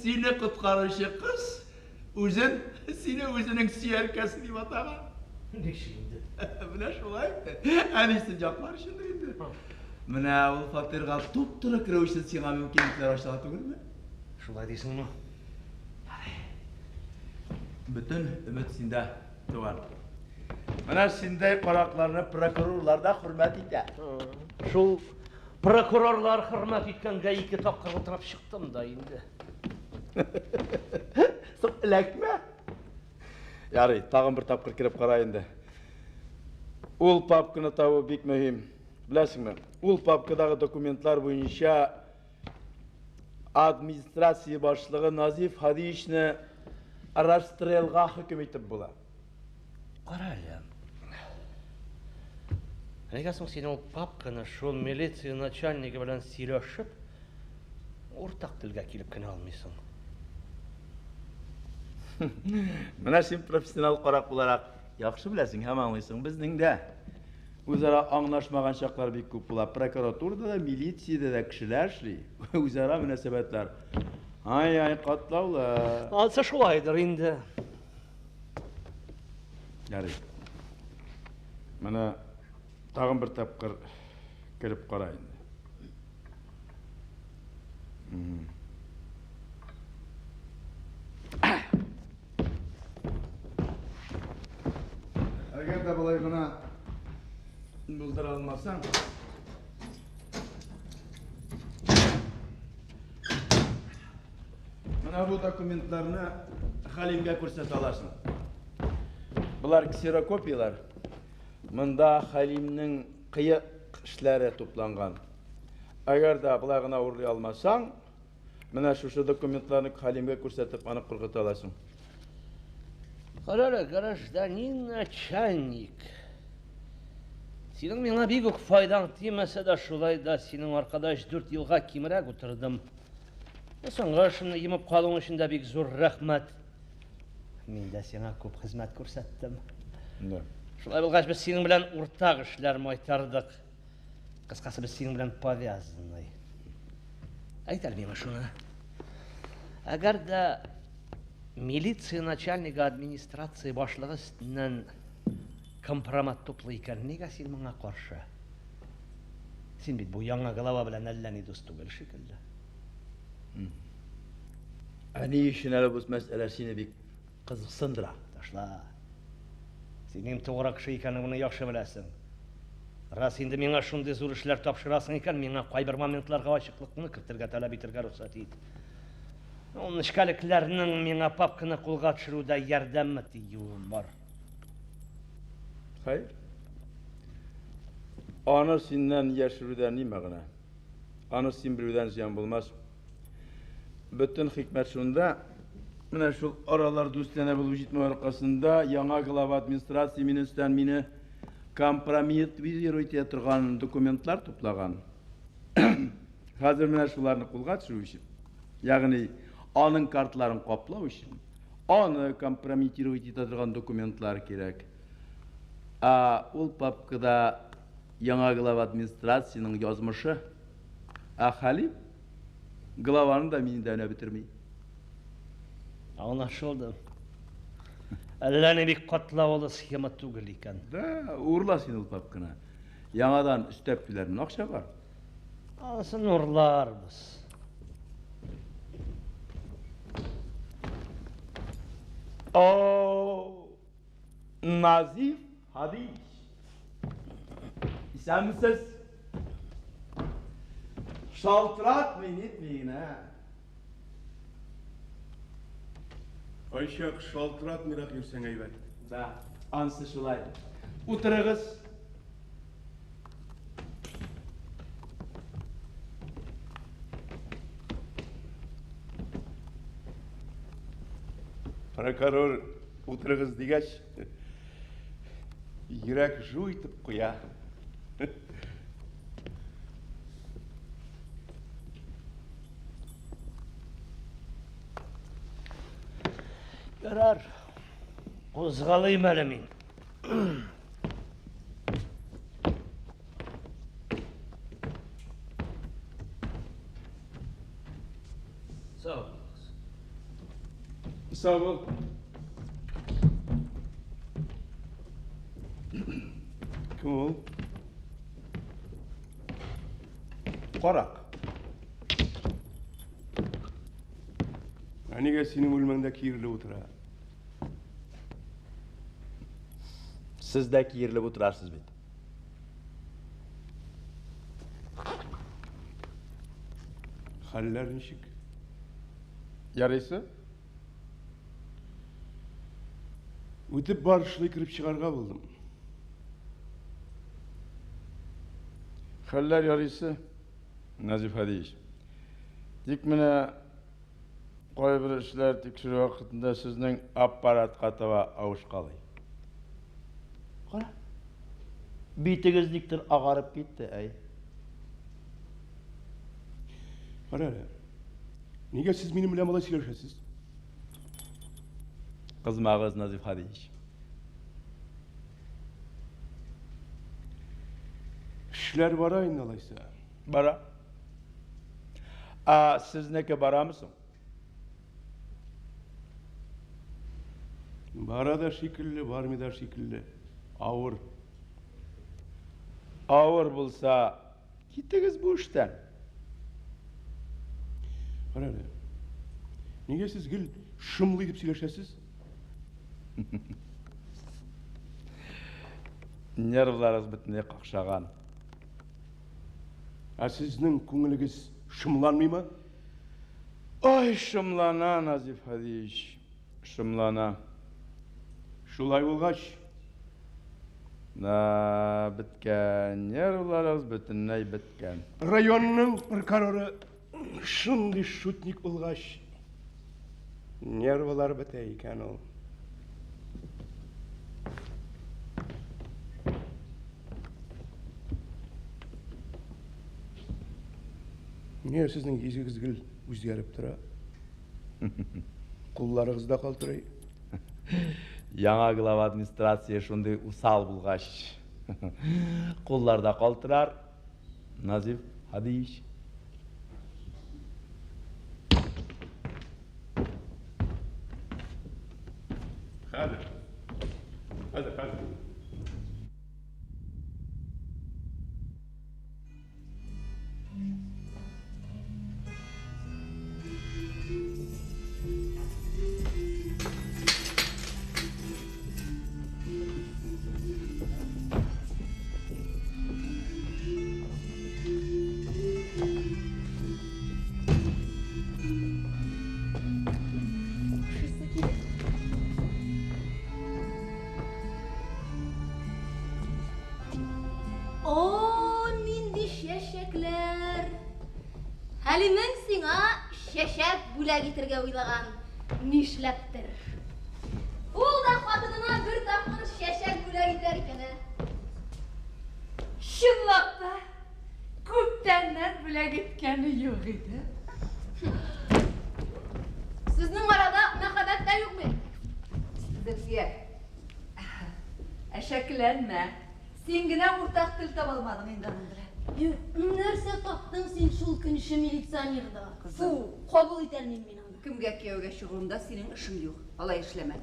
Сине коткаручы кыз үзен сине үзенең сөяркәсе дип атаган. Ничек инде? Менә шулай. Әнисен яклар өчен инде. Менә ул фатирга туп-туры керү өчен сиңа мөмкинлекләр ачыла түгелме? Шулай дисеңме? Бөтен өмет синдә, туган. Менә синдәй каракларны прокурорлар да хөрмәт итә. Шул прокурорлар хөрмәт иткәнгә ике тапкыр утырып чыктым да инде. Соң эләкмә. Ярый, тагын бер тапкыр кереп кара инде. Ул папканы табу бик мөһим. Беләсеңме, ул папкадагы документлар буенча администрация башлыгы Назиф Һадиевичны расстрелга хөкем итеп була. Кара әле. Нигә соң син ул папканы шул милиция начальнигы белән сөйләшеп, уртак телгә килеп кенә алмыйсың? Менә син профессионал карак буларак яхшы беләсең һәм аңлыйсың. Безнең дә үзара аңлашмаган чаклар бик күп була. Прокуратурада да, милициядә дә кешеләр эшли. Үзара мөнәсәбәтләр. Ай-ай, катлаулы. Ансы шулайдыр инде. Ярый. Менә тагын бер тапкыр кереп кара инде. Әгәр дә болай гына Булдыра алмасаң, менә бу документларны Хәлимгә күрсәтә аласың. Болар ксерокопияләр. Монда Хәлимнең кыек эшләре тупланган. Әгәр дә болай гына урлый алмасаң, менә шушы документларны Хәлимгә күрсәтеп, аны куркыта аласың. Карале, гражданин начальник. Синең миңа бик үк файдаң тимәсә дә, шулай да синең аркада 3-4 елга кимрәк утырдым. Соңгы эшемне йомып калуың өчен дә бик зур рәхмәт. Мин дә сиңа күп хезмәт күрсәттем. Да. Шулай булгач, без синең белән уртак эшләр майтардык. Кыскасы, без синең белән повязанный. Әйт әле миңа шуны. Әгәр дә милиция начальнигы администрация башлыгы өстеннән компромат туплый икән, нигә син моңа каршы? Син бит бу яңа глава белән әллә ни дус түгел шикелле. Ә ни өчен әле бу мәсьәлә сине бик кызыксындыра? Ташла. Синең тугры кеше икәнеңне яхшы беләсең. Рас инде миңа шундый зур эшләр тапшырасың икән, миңа кайбер моментларга ачыклыкны кертергә таләп итәргә рөхсәт ит. Ул нечкәлекләрнең миңа папканы кулга төшерүдә ярдәме тиюе бар. Хәер. Аны синнән яшерүдә ни мәгънә? Аны син белүдән зыян булмас. Бөтен хикмәт шунда, менә шул аралар дустанә булып җитмәү аркасында яңа глава администрация мине өстән мине компрометировать итә торган документлар туплаган. Хәзер менә шуларны кулга төшерү өчен, ягъни аның картларын каплау өчен, аны компрометировать итә торган документлар кирәк. Ә ул папкада яңа глава администрациянең язмышы, ә Хәлим главаны да мине дә өнәп бетерми. Аңлашылды. Әллә ни бик катлаулы схема түгел икән. Да, урла син ул папканы. Яңадан өстәп түләрмен, акча бар. Анысын урларбыз. О, Назиф Һадиевич. Исәнмесез? Шалтыратмый, нитми генә. Кайчак шалтыратмыйрак йөрсәң әйбәт. Да, ансы шулай. Утырыгыз. Прокурор утырыгыз дигәч, йөрәк жу итеп куя. Ярар. Кузгалыйм әле мин. Сау булыгыз. Сау бул. Кем ул? Карак. Ә нигә синең бүлмәңдә киерелеп утыра? Сез дә киерелеп утырасыз бит. Хәлләр ничек? Ярыйсы. Үтеп барышлый кереп чыгарга булдым. Хәлләр ярыйсы, Назиф Һадиевич. Тик менә кайбер эшләр тикшерү вакытында сезнең аппаратка таба авышкалый. Кара. Битегез никтер агарып китте, әй. Кара әле. Нигә сез минем белән болай сөйләшәсез? Кызмагыз, Назиф Һадиевич. Эшләр бара инде алайса. Бара. Ә сезнеке барамы соң? Бара да шикелле, бармый да шикелле. Авыр. Авыр булса, китегез бу эштән. Кара әле. Нигә сез гел шомлы итеп сөйләшәсез? Нервларыгыз бөтенләй какшаган. Ә сезнең күңелегез шомланмыймы? Ай, шомлана, Назиф Һадиевич, шомлана. Шулай булгач? Да, беткән, нервларыгыз бөтенләй беткән. Районның прокуроры шундый шутник булгач, нервлар бетә икән ул. Нигә сезнең йөзегез гел үзгәреп тора? Кулларыгыз да калтырый. Яңа глава администрация шундый усал булгач, куллар да калтырар. Назиф Һадиевич. Хәзер. Хәзер, хәзер. О, нинди чәчәкләр! Хәлимең сиңа чәчәк бүләк итергә уйлаган, нишләптер. Ул да хатынына бер тапкыр чәчәк бүләк итәр икән, ә. Чынлап та, күптәннән бүләк иткәне юк иде. Сезнең арада мәхәббәт тә юк бит. Зөлфия, әшәкеләнмә. Син генә уртак тел таба алмадың инде аның белән. Нәрсә таптың син шул көнче милиционерда? Кызым. Фу, кабул итә алмыйм мин аны. Кемгә кияүгә чыгуымда синең эшең юк. Алай эшләмә.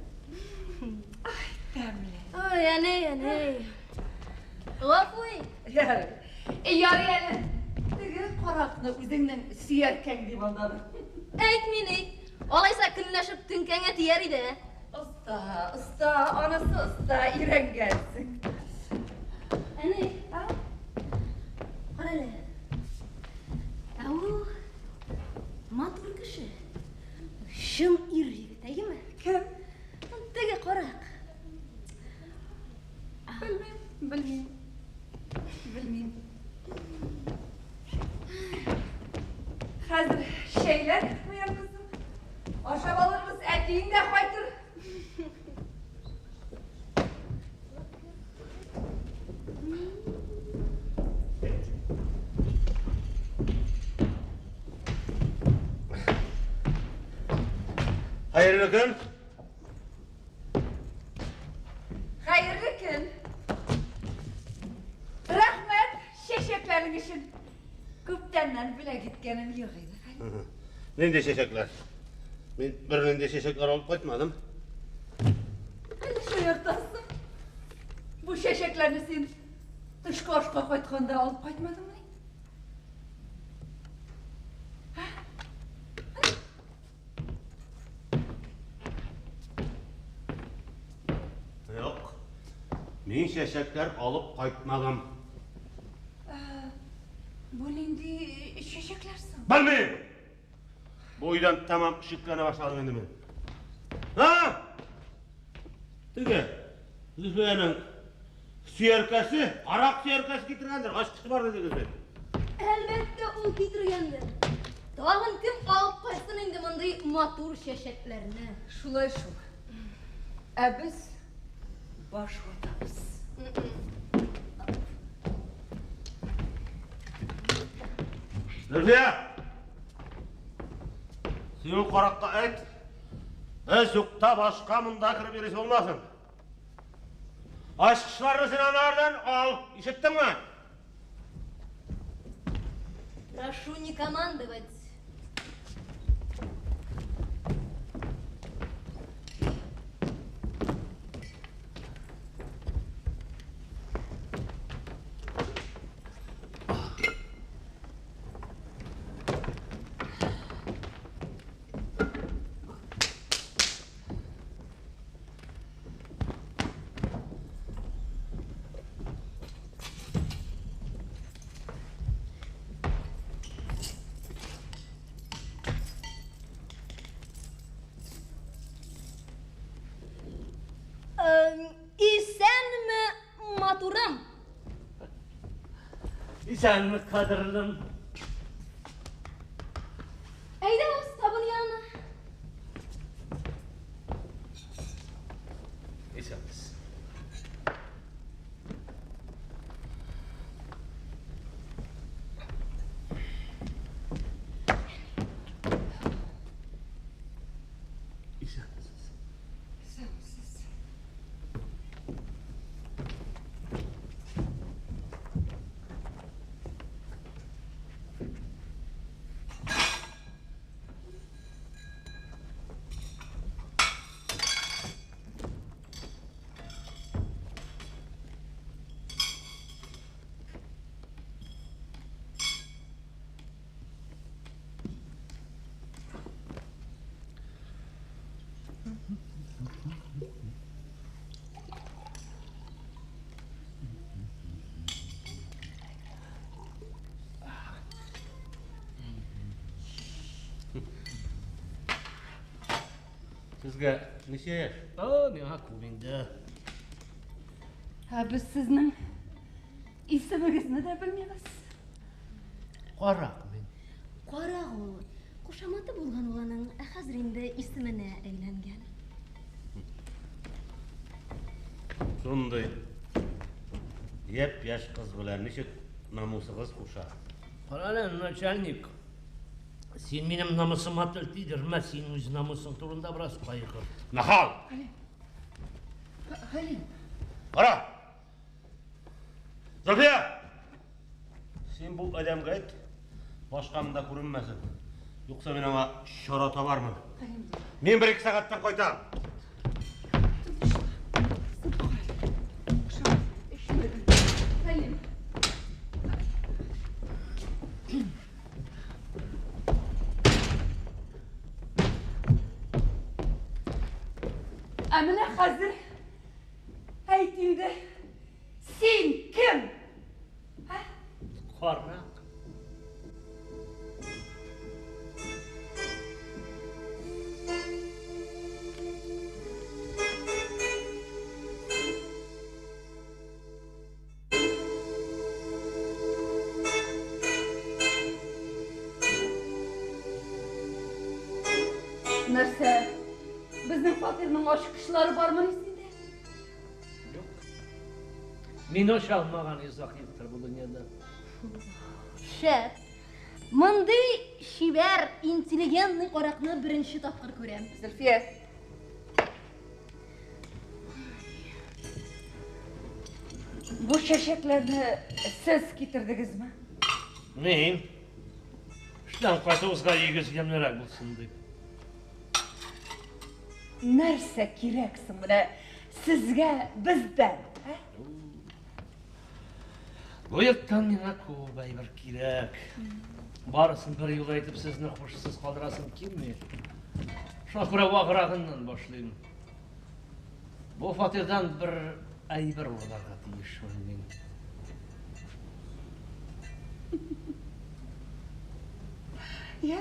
Ай, тәмле. Ой, әни, әни. Гафу ит. Ярый. Ярый әле. Теге каракны үзеңнең сөяркәң дип алдадың. Әйтми ни. Алайса көнләшеп теңкәңә тияр иде, ә? Оста, оста, анысы оста, өйрәнгәнсең. Әни, кара әле. Ә ул матур кеше. Чын ир егет, әйеме? Кем? Теге карак. Белмим, белмим. Белмим. Хәзер чәйләр куям, кызым. Ашап алырбыз, әтиең дә кайтыр. Хәерле көн. Хәерле көн. Рәхмәт чәчәкләрең өчен. Күптәннән бүләк иткәнем юк иде. Нинди чәчәкләр? Мин бернинди чәчәкләр алып кайтмадым. Әле шаяртасың. Бу чәчәкләрне син төшке ашка кайтканда алып кайтмадыңмыни? Юк. Мин чәчәкләр алып кайтмадым. Бу нинди чәчәкләр соң? Белмим. Бу өйдән тәмам шикләнә башладым инде мин. Һа? Теге Зөлфиянең сөяркәсе, карак сөяркәсе китергәндер, ачкычы бар дидегез бит. Әлбәттә, ул китергәндер. Тагын кем алып кайтсын инде мондый матур чәчәкләрне? Шулай шул. Ә без баш ватабыз. Зөлфия! Син ул каракка әйт, без юкта башка монда кереп йөрисе булмасын. Ачкычларны син анардан ал, ишеттеңме? Прошу не командовать. Исәнме, кадерлем. Әйдә уз табын янына. Исәнмесез. Исәнмесез. Исәнмесез. Сезгә ничә яшь? О, миңа күп инде. Ә без сезнең исемегезне дә белмибез. Карак мин. Карак ул. Кушаматы булган ул аның, ә хәзер инде исеменә әйләнгән. Шундый япь-яшь кыз белән ничек намусыгыз куша? Кара әле, начальник. Син минем намусыма тел тидермә, син үз намусың турында бераз кайгырт. Нахал! Хәлим. Кара! Зөлфия! Син бу адәмгә әйт, башка монда күренмәсен. Юкса мин аңа чара табармын. Мин бер-ике сәгатьтән кайтам. Хәлим. Ә менә хәзер әйт инде, син кем? Карак. Нәрсә? Безнең фатирның ачкычлары бармыни синдә? Юк. Мин ача алмаган йозак юктыр бу дөньяда. Шәп. Мондый чибәр, интеллигентный каракны беренче тапкыр күрәм. Зөлфия. Бу чәчәкләрне сез китердегезме? Мин. Эштән кайтуыбызга өегез ямьлерәк булсын дип. Нәрсә кирәк соң менә сезгә бездән? Ә? Бу йорттан миңа күп әйбер кирәк. Барысын бер юлы әйтеп сезне хушсыз калдырасым килми. Шуңа күрә ваграгыннан башлыйм. Бу фатирдан бер әйбер урларга тиешмен мин. Я?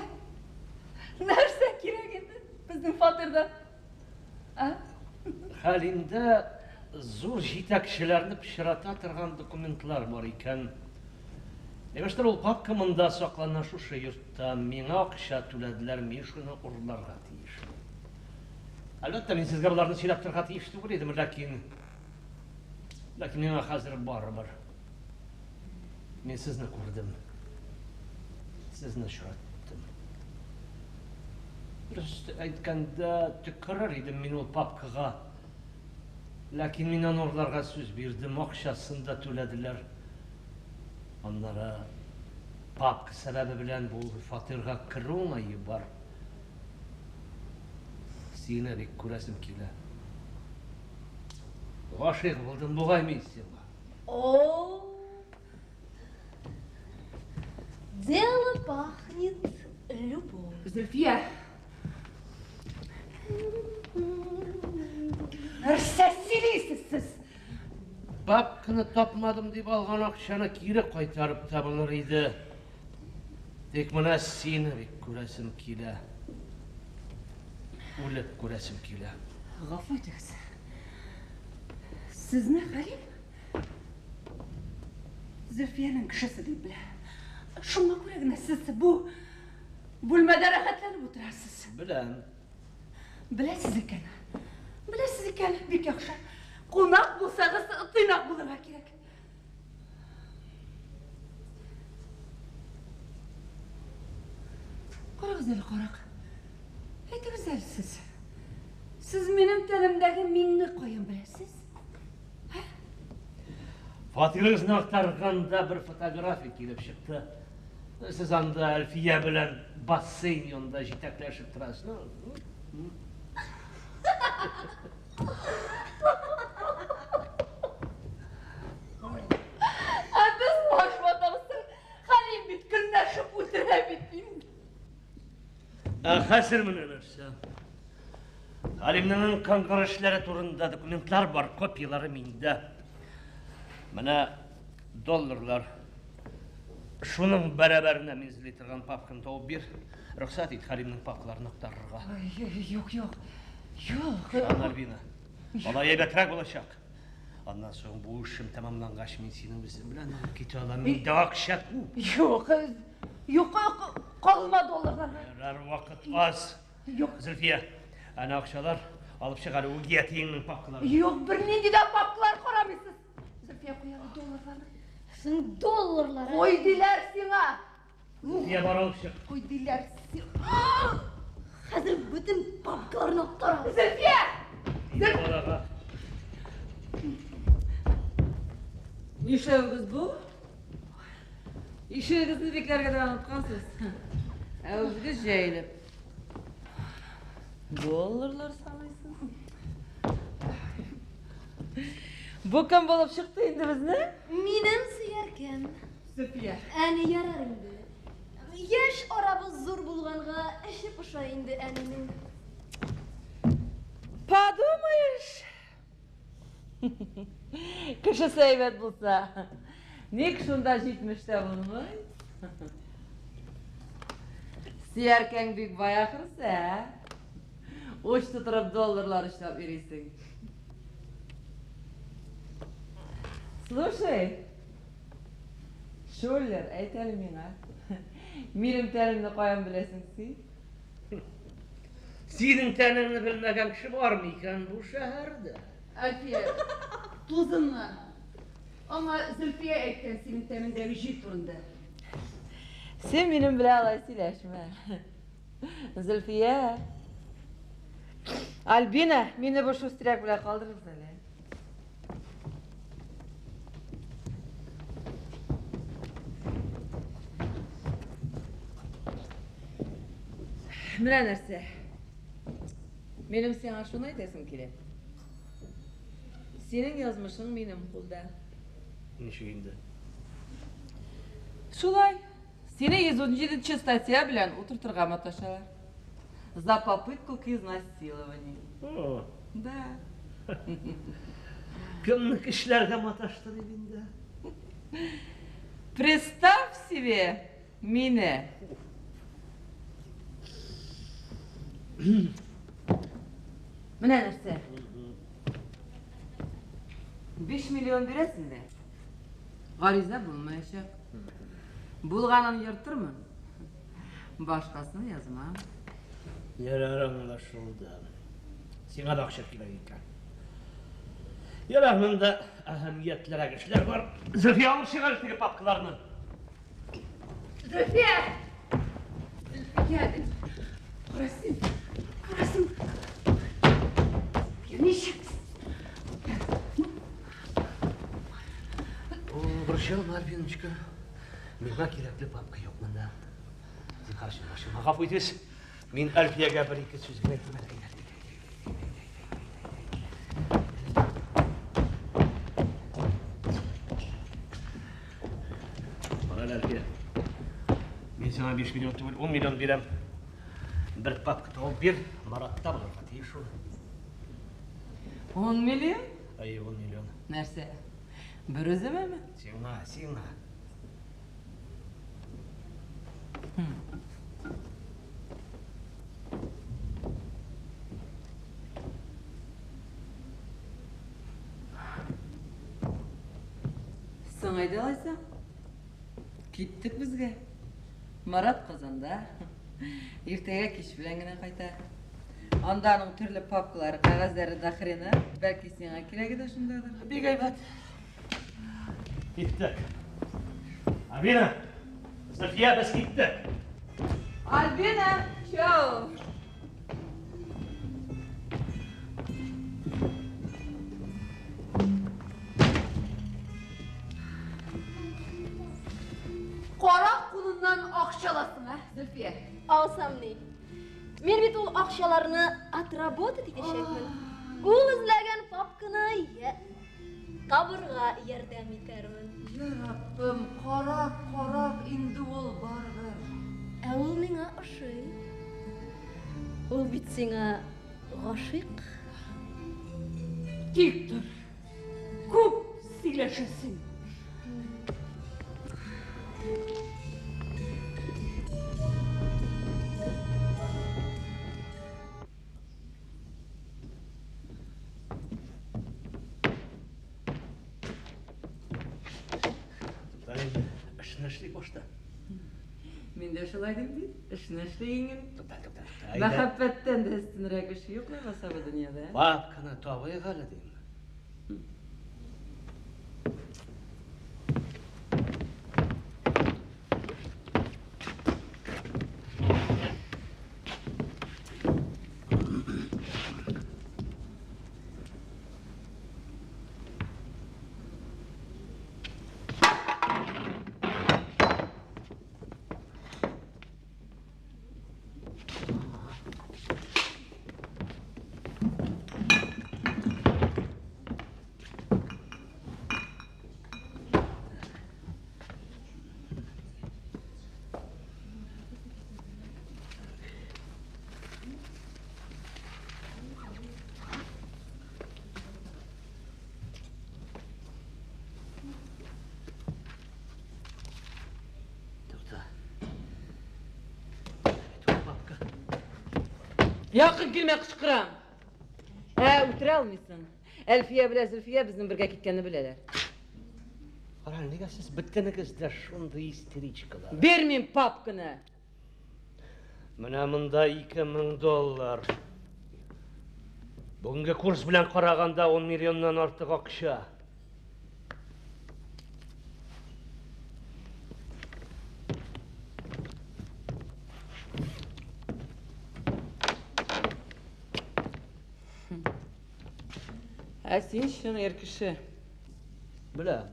Нәрсә кирәк инде безнең фатирда? А? Хәлимдә зур җитәкчеләрне пычрата торган документлар бар икән. Имештер, ул папка монда саклана шушы йортта. Миңа акча түләделәр, мин шуны урларга тиеш. Әлбәттә, мин сезгә боларны сөйләп торырга тиеш түгел идем, ләкин ләкин миңа хәзер барыбер. Мин сезне күрдем. Сезне очраттым. Дөрес әйткәндә, төкерер идем мин ул папкага. Ләкин мин аны урларга сүз бирдем, акчасын да түләделәр. Аннары папка сәбәбе белән бу фатирга керү уңае бар. Сине бик күрәсем килә. Гашыйк булдым бугай мин сиңа. О, дело пахнет любовью. Зөлфия. Нәрсә сөйлисез сез? Папканы тапмадым дип алган акчаны кире кайтарып та булыр иде. Тик менә сине бик күрәсем килә. Үлеп күрәсем килә. Гафу итегез. Сезне, Хәлим? Зөлфиянең кешесе дип белә. Шуңа күрә генә сез бу бүлмәдә рәхәтләнеп утырасыз. Беләм. Беләсез икән. Беләсез икән, бик яхшы. Кунак булсагыз, тыйнак булырга кирәк. Карагыз әле, карак. Әйтегез әле сез. Сез минем тәнемдәге миңне каян беләсез? Фатирыгызны актарганда бер фотография килеп чыкты. Сез анда Әлфия белән бассейн янында җитәкләшеп торасыз. Ә без баш ватабыз. Хәлим бит көнләшеп үтерә бит инде. Ә хәзер менә нәрсә. Хәлимнең кыңгыр эшләре турында документлар бар, копияләре миндә. Менә долларлар. Шуның бәрабәренә мин эзли торган папканы табып бир. Рөхсәт ит Хәлимнең папкаларын актарырга. Юк, юк. Юк. Ышан, Альбина. Алай әйбәтрәк булачак. Аннан соң бу эшем тәмамлангач, мин синең үзем белән алып китә алам. Миндә акча күп. Юк, юк, калма долларларга. Ярар, вакыт аз. Юк. Зөлфия, әнә акчалар алып чык әле үги әтиеңнең папкаларын. Юк, бернинди дә папкалар карамыйсыз. Зөлфия, куй әле долларларны. Соң долларлар. Куй диләр сиңа. Зөлфия, бар алып чык. Куй диләр сиңа. Хәзер бөтен папкаларны актарам. Зөлфия! Балага. Нишләвегез бу? Ишегегезне бикләргә дә оныткансыз. Ә үзегез җәелеп. Долларлар саныйсыз. Бу кем булып чыкты инде безнең? Минем сөяркәм. Зөлфия. Әни ярар инде. Яшь арабыз зур булганга эче поша инде әнинең. Подумаешь. Кешесе әйбәт булса, ник шунда җитмештә булмый? Сөяркәң бик бай ахрысы, ә? Уч тутырып долларлар эшләп йөрисең. Слушай, Шуллер, әйт әле миңа. Минем тәнемне каян беләсең син? Синең тәнеңне белмәгән кеше бармы икән бу шәһәрдә? Әлфия, тузынма. Аңа Зөлфия әйткән синең тәнеңдәге җил турында. Син минем белән алай сөйләшмә. Зөлфия. Альбина, мине бу шустряк белән калдырыгыз әле. Менә нәрсә. Минем сиңа шуны әйтәсем килә. Синең язмышың минем кулда. Ничек инде? Шулай. Сине 117 статья белән утыртырга маташалар. За попытку к изнасилованию. О, Да. кемне көчләргә маташты дип инде? Представь себе мине. Менә нәрсә. 5 миллион бирәсең дә. Гариза булмаячак. Булганын йортырмын. Башкасын язмам. Ярар, аңлашылды. Сиңа да акча кирәк икән. Ярар, монда әһәмиятлерәк эшләр бар. Зөлфия, алып чыгар теге папкаларны. Зөлфия! Зөлфия! Кара син. Кара син. Зөлфия, ничек? О, борчылма, Альбиночка. Миңа кирәкле папка юк монда. Зинһар өчен борчылма. Гафу итегез. Мин Әлфиягә бер-ике сүз генә әйтим әле. Әйдә, әйдә, әйдә, әйдә. Кара әле, Әлфия. Мин сиңа 5 миллион түгел, 10 миллион бирәм. Бер папка табып бир, Маратта булырга тиеш ул. 10 миллион? Әйе, 10 миллион. Нәрсә? Бер үземәме? Сиңа, сиңа. Соң әйдә алайса. Киттек безгә. Марат Казанда. Иртәгә кич белән генә кайта. Анда аның төрле папкалары, кәгазьләре до хрена. Бәлки сиңа кирәге дә шундадыр. Бик әйбәт. Киттек. Альбина! Зөлфия, без киттек. Альбина, чао! Карак кулыннан акча аласың, ә, Зөлфия? Алсам ни? Мин бит ул акчаларны отработать итәчәкмен. Ул эзләгән папканы я табырга ярдәм итәрмен. Я Раббым, карак, карак инде ул барыбер. Ә ул миңа ошый. Ул бит сиңа гашыйк. Тик тор. Күп сөйләшәсең. Тукта инде, эшне эшлик башта. Мин дә шулай дим бит. Эшне эшли иңел. Тукта, тукта, тукта. Әйдә. Мәхәббәттән дә өстенрәк эш юк ләбаса бу дөньяда. ә? Папканы табыйк әле дим. Тукта. Бит ул папка. Якын килмә кычкырам. Ә, үтерә алмыйсың. Әлфия белән Зөлфия безнең бергә киткәнне беләләр. Кара, нигә сез бөтенегез дә шундый истеричкалар? Бирмим папканы. Менә монда 2000 доллар. Бүгенге курс белән караганда 10 миллионнан артык акча. Ә син чын ир кеше. Беләм.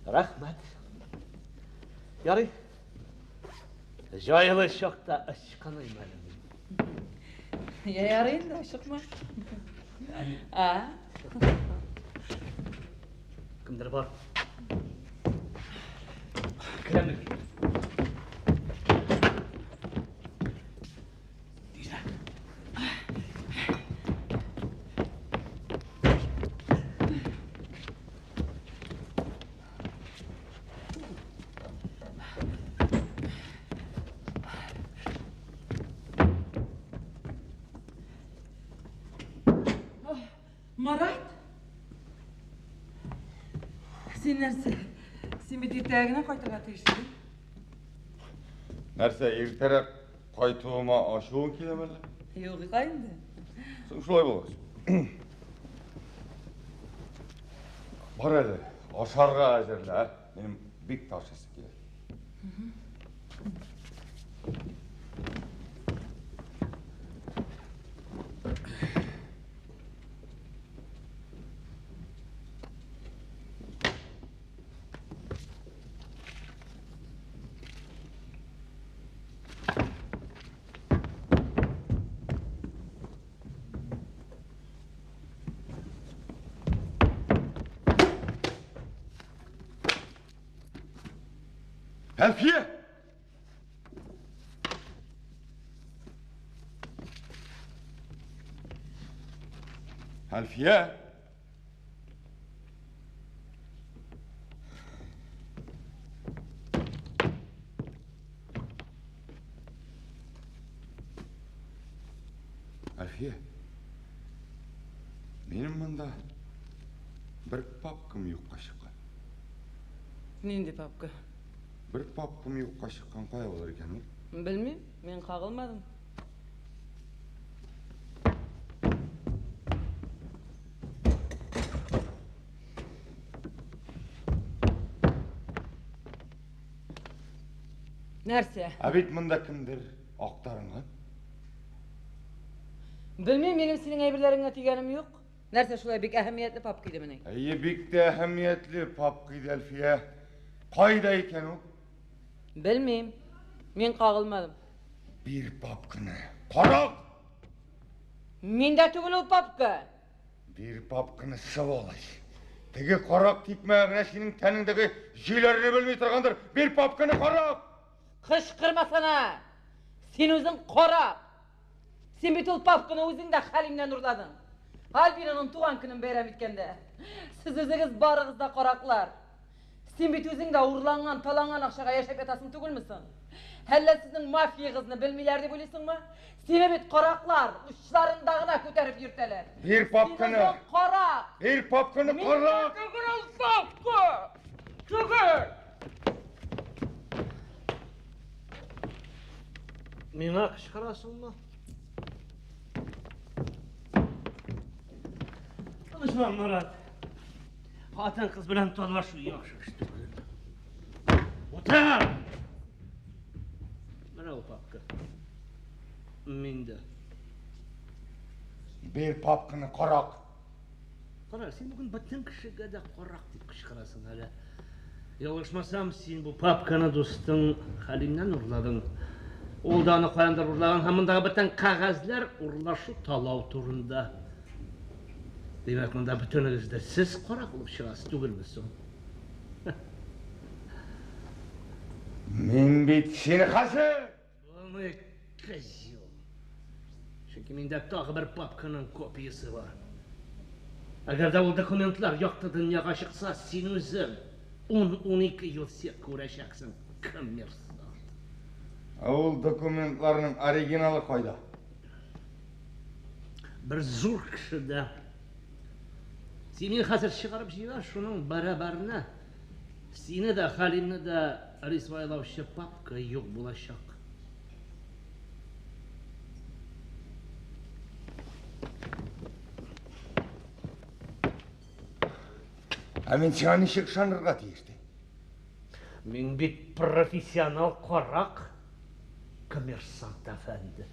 Рәхмәт. Ярый. Җайлы чакта ычкыныйм әле мин. Я ярый инде, ашыкма. А? Кемдер бар. Керәм мин. Тизрәк. Марат? Син нәрсә? Син бит иртәгә генә кайтырга тиеш идең. Нәрсә, иртәрәк кайтуыма ачуың киләме әллә? Юк, инде. Соң шулай булгач. Бар әле, ашарга әзерлә, ә? Минем бик тә ашыйсы килә. Әлфия! Әлфия! Әлфия, минем монда бер папкам юкка чыккан. Нинди папка? Бер папкам юкка чыккан, кая булыр икән ул? Белмим, мин кагылмадым. Нәрсә? Ә бит монда кемдер актарынган. Белмим, минем синең әйберләреңә тигәнем юк. Нәрсә шулай бик әһәмиятле папка идемени? Әйе, бик тә әһәмиятле папка иде, Әлфия. Кайда икән ул? Белмим. Мин кагылмадым. Бир папканы. Карак! Миндә түгел ул папка. Бир папканы, сволочь. Теге карак тикмә генә синең тәнеңдәге җөйләрне белми торгандыр. Бир папканы, карак! Кычкырмасана! Син үзең карак! Син бит ул папканы үзең дә Хәлимнән урладың. Альбинаның туган көнен бәйрәм иткәндә. Сез үзегез барыгыз да караклар. Син бит үзең дә урланган, таланган акчага яшәп ятасың түгелме соң? Әллә сезнең мафиягызны белмиләр дип уйлыйсыңмы? Сине бит караклар учларында гына күтәреп йөртәләр. Бир папканы! Син үзең карак! Бир папканы, карак! Түгел ул папка! Түгел! Миңа кычкырасыңмы? Тынычлан, Марат. Хатын-кыз белән талашу яхшы эш түгел. Утыр! Менә ул папка. Миндә. Бир папканы, карак! Кара, син бүген бөтен кешегә дә карак дип кычкырасың әле. Ялгышмасам, син бу папканы дустың Хәлимнән урладың. Ул да аны каяндыр урлаган һәм мондагы бөтен кәгазьләр урлашу талау турында. Димәк, монда бөтенегез дә сез карак булып чыгасыз түгелме соң? Мин бит сине хәзер! Булмый, козел. Чөнки миндә тагы бер папканың копиясе бар. Әгәр дә ул документлар якты дөньяга чыкса, син үзең 10-12 ел сет күрәчәксең, коммерсант. Ә ул документларның оригиналы кайда? Бер зур кешедә. Син мине хәзер чыгарып җибәр, шуның бәрабәренә сине дә, Хәлимне дә рисвайлаучы папка юк булачак. Ә мин сиңа ничек ышанырга тиеш ди? Мин бит профессионал карак, коммерсант әфәнде.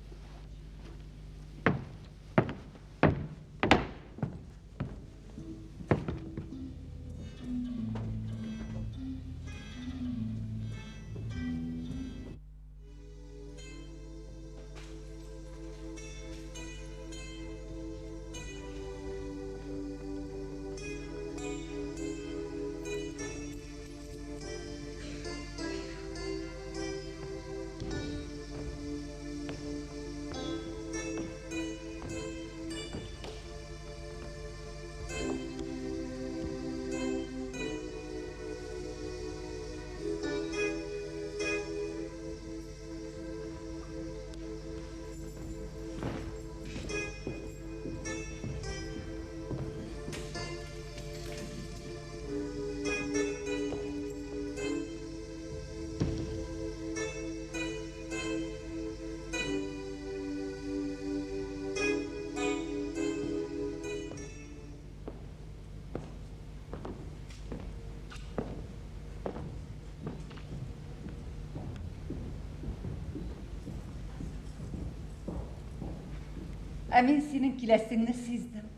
Ә мин синең киләсеңне сиздем.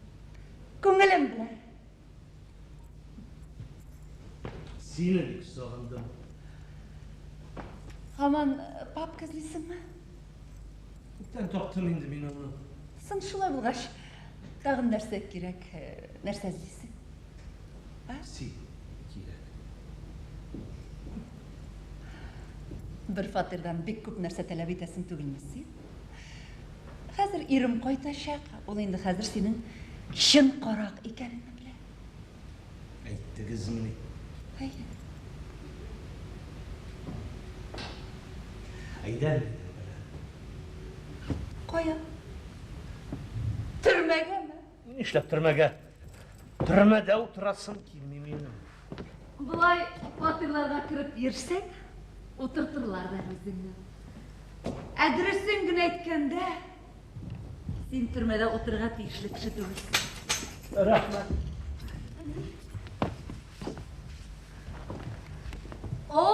Күңелем белән. Сине бик сагындым. Һаман папка эзлисеңме? Күптән таптым инде мин аны. Соң шулай булгач, тагын нәрсә кирәк, нәрсә эзлисең? Син кирәк. Бер фатирдан бик күп нәрсә таләп итәсең түгелме син? Хәзер ирем кайтачак, ул инде хәзер синең чын карак икәнеңне белә. Әйттегезмени? Әйе. Әйдә минем белән. Кая? Төрмәгәме? Нишләп төрмәгә? Төрмәдә утырасым килми минем. Болай фатирларга кереп йөрсәң, утыртырлар да үзеңне. Ә дөресен генә әйткәндә, син төрмәдә утырырга тиешле кеше түгелсең. Рәхмәт. О,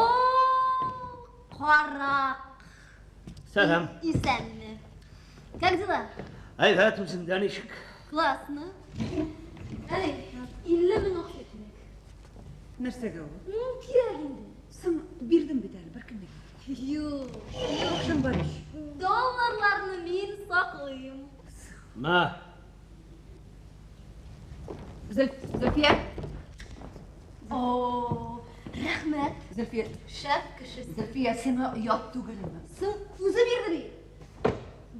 карак! Сәлам. Исәнме. Как дела? Әйбәт, үзеңдә ничек? Классно. Әй, 50 мең акча кирәк. Нәрсәгә ул? Ну, кирәк инде. Соң бирдем бит әле бер көнлек. Юк. Акчам бар ич. Долларларны мин саклыйм. Мә. Зөлфия. О, рәхмәт. Зөлфия. Шәп кеше. Зөлфия, сиңа оят түгелме? Соң үзе бирде бит.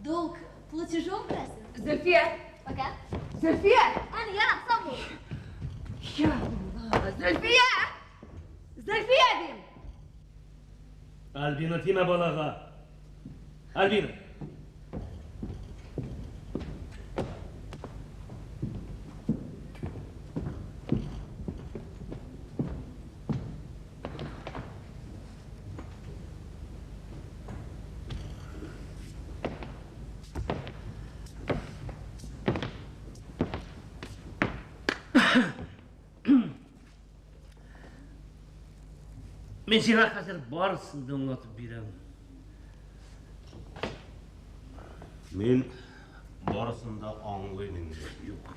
Долг платежом красен. Зөлфия. Пока. Зөлфия! Әни, ярар, сау бул. Я Алла! Зөлфия! Зөлфия дим! Альбина, тимә балага. Альбина. Мин сиңа хәзер барысын да аңлатып бирәм. Мин барысын да аңлыйм инде. Юк.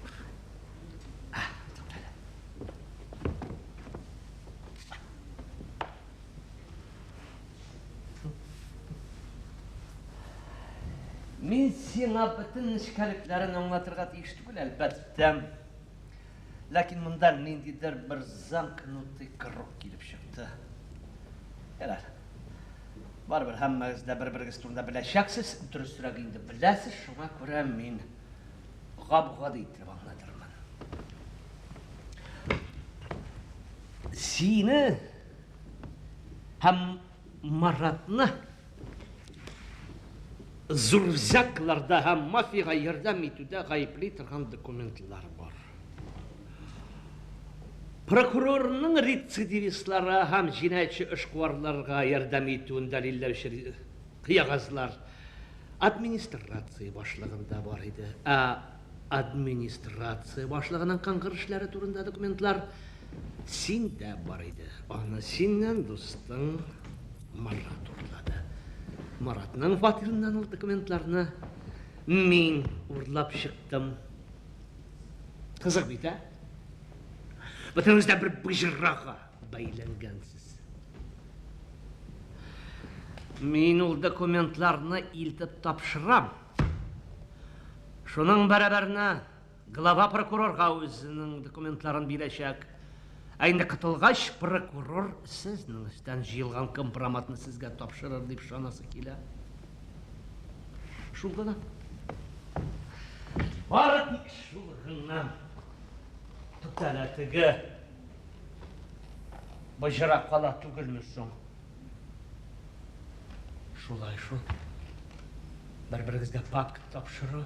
Мин сиңа бөтен нечкәлекләрен аңлатырга тиеш түгел, әлбәттә. Ләкин монда ниндидер бер замкнутый круг килеп чыкты. Ярар. Барыбер һәммәгез дә бер-берегез турында беләчәксез, дөресрәге инде беләсез, шуңа күрә мин гап-гади итеп аңлатырмын. Сине һәм Маратны зур взяткаларда һәм мафиягә ярдәм итүдә гаепли торган документлар бар. Прокурорның рецидивистлары һәм җинаятьче эшкуарларга ярдәм итүен дәлилләүче кәгазьләр администрация башлыгында бар иде. Ә администрация башлыгының кыңгыр эшләре турында документлар синдә бар иде. Аны синнән дустың Марат урлады. Маратның фатирыннан ул документларны мин урлап чыктым. Кызык бит, ә? Бөтенегез дә бер боҗрага бәйләнгәнсез. Мин ул документларны илтеп тапшырам. Шуның бәрабәренә глава прокурорга үзенең документларын бирәчәк. Ә инде котылгач, прокурор сезнең өстән җыелган компроматны сезгә тапшырыр дип ышанасы килә. Шул гына. Бары тик шул гына. Туктале, теге боҗра кала түгелме соң? Шулай шул. Бер-берегезгә пакт тапшыру,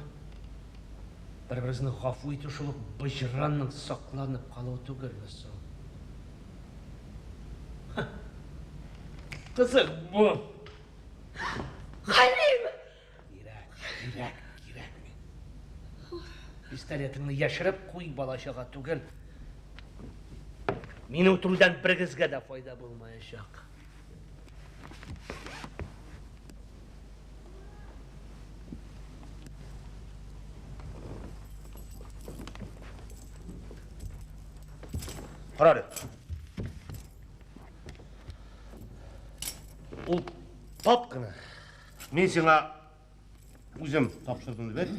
бер-берегезне гафу итү шул ук боҗраның сакланып калуы түгелме соң? Кызык бу. Хәлим! Кирәк, кирәк, кирәкми. Пистолетыңны яшереп куй, бала-чага түгел. Мине үтерүдән берегезгә дә файда булмаячак. Кара әле. Ул папканы мин сиңа үзем тапшырдым дип әйт.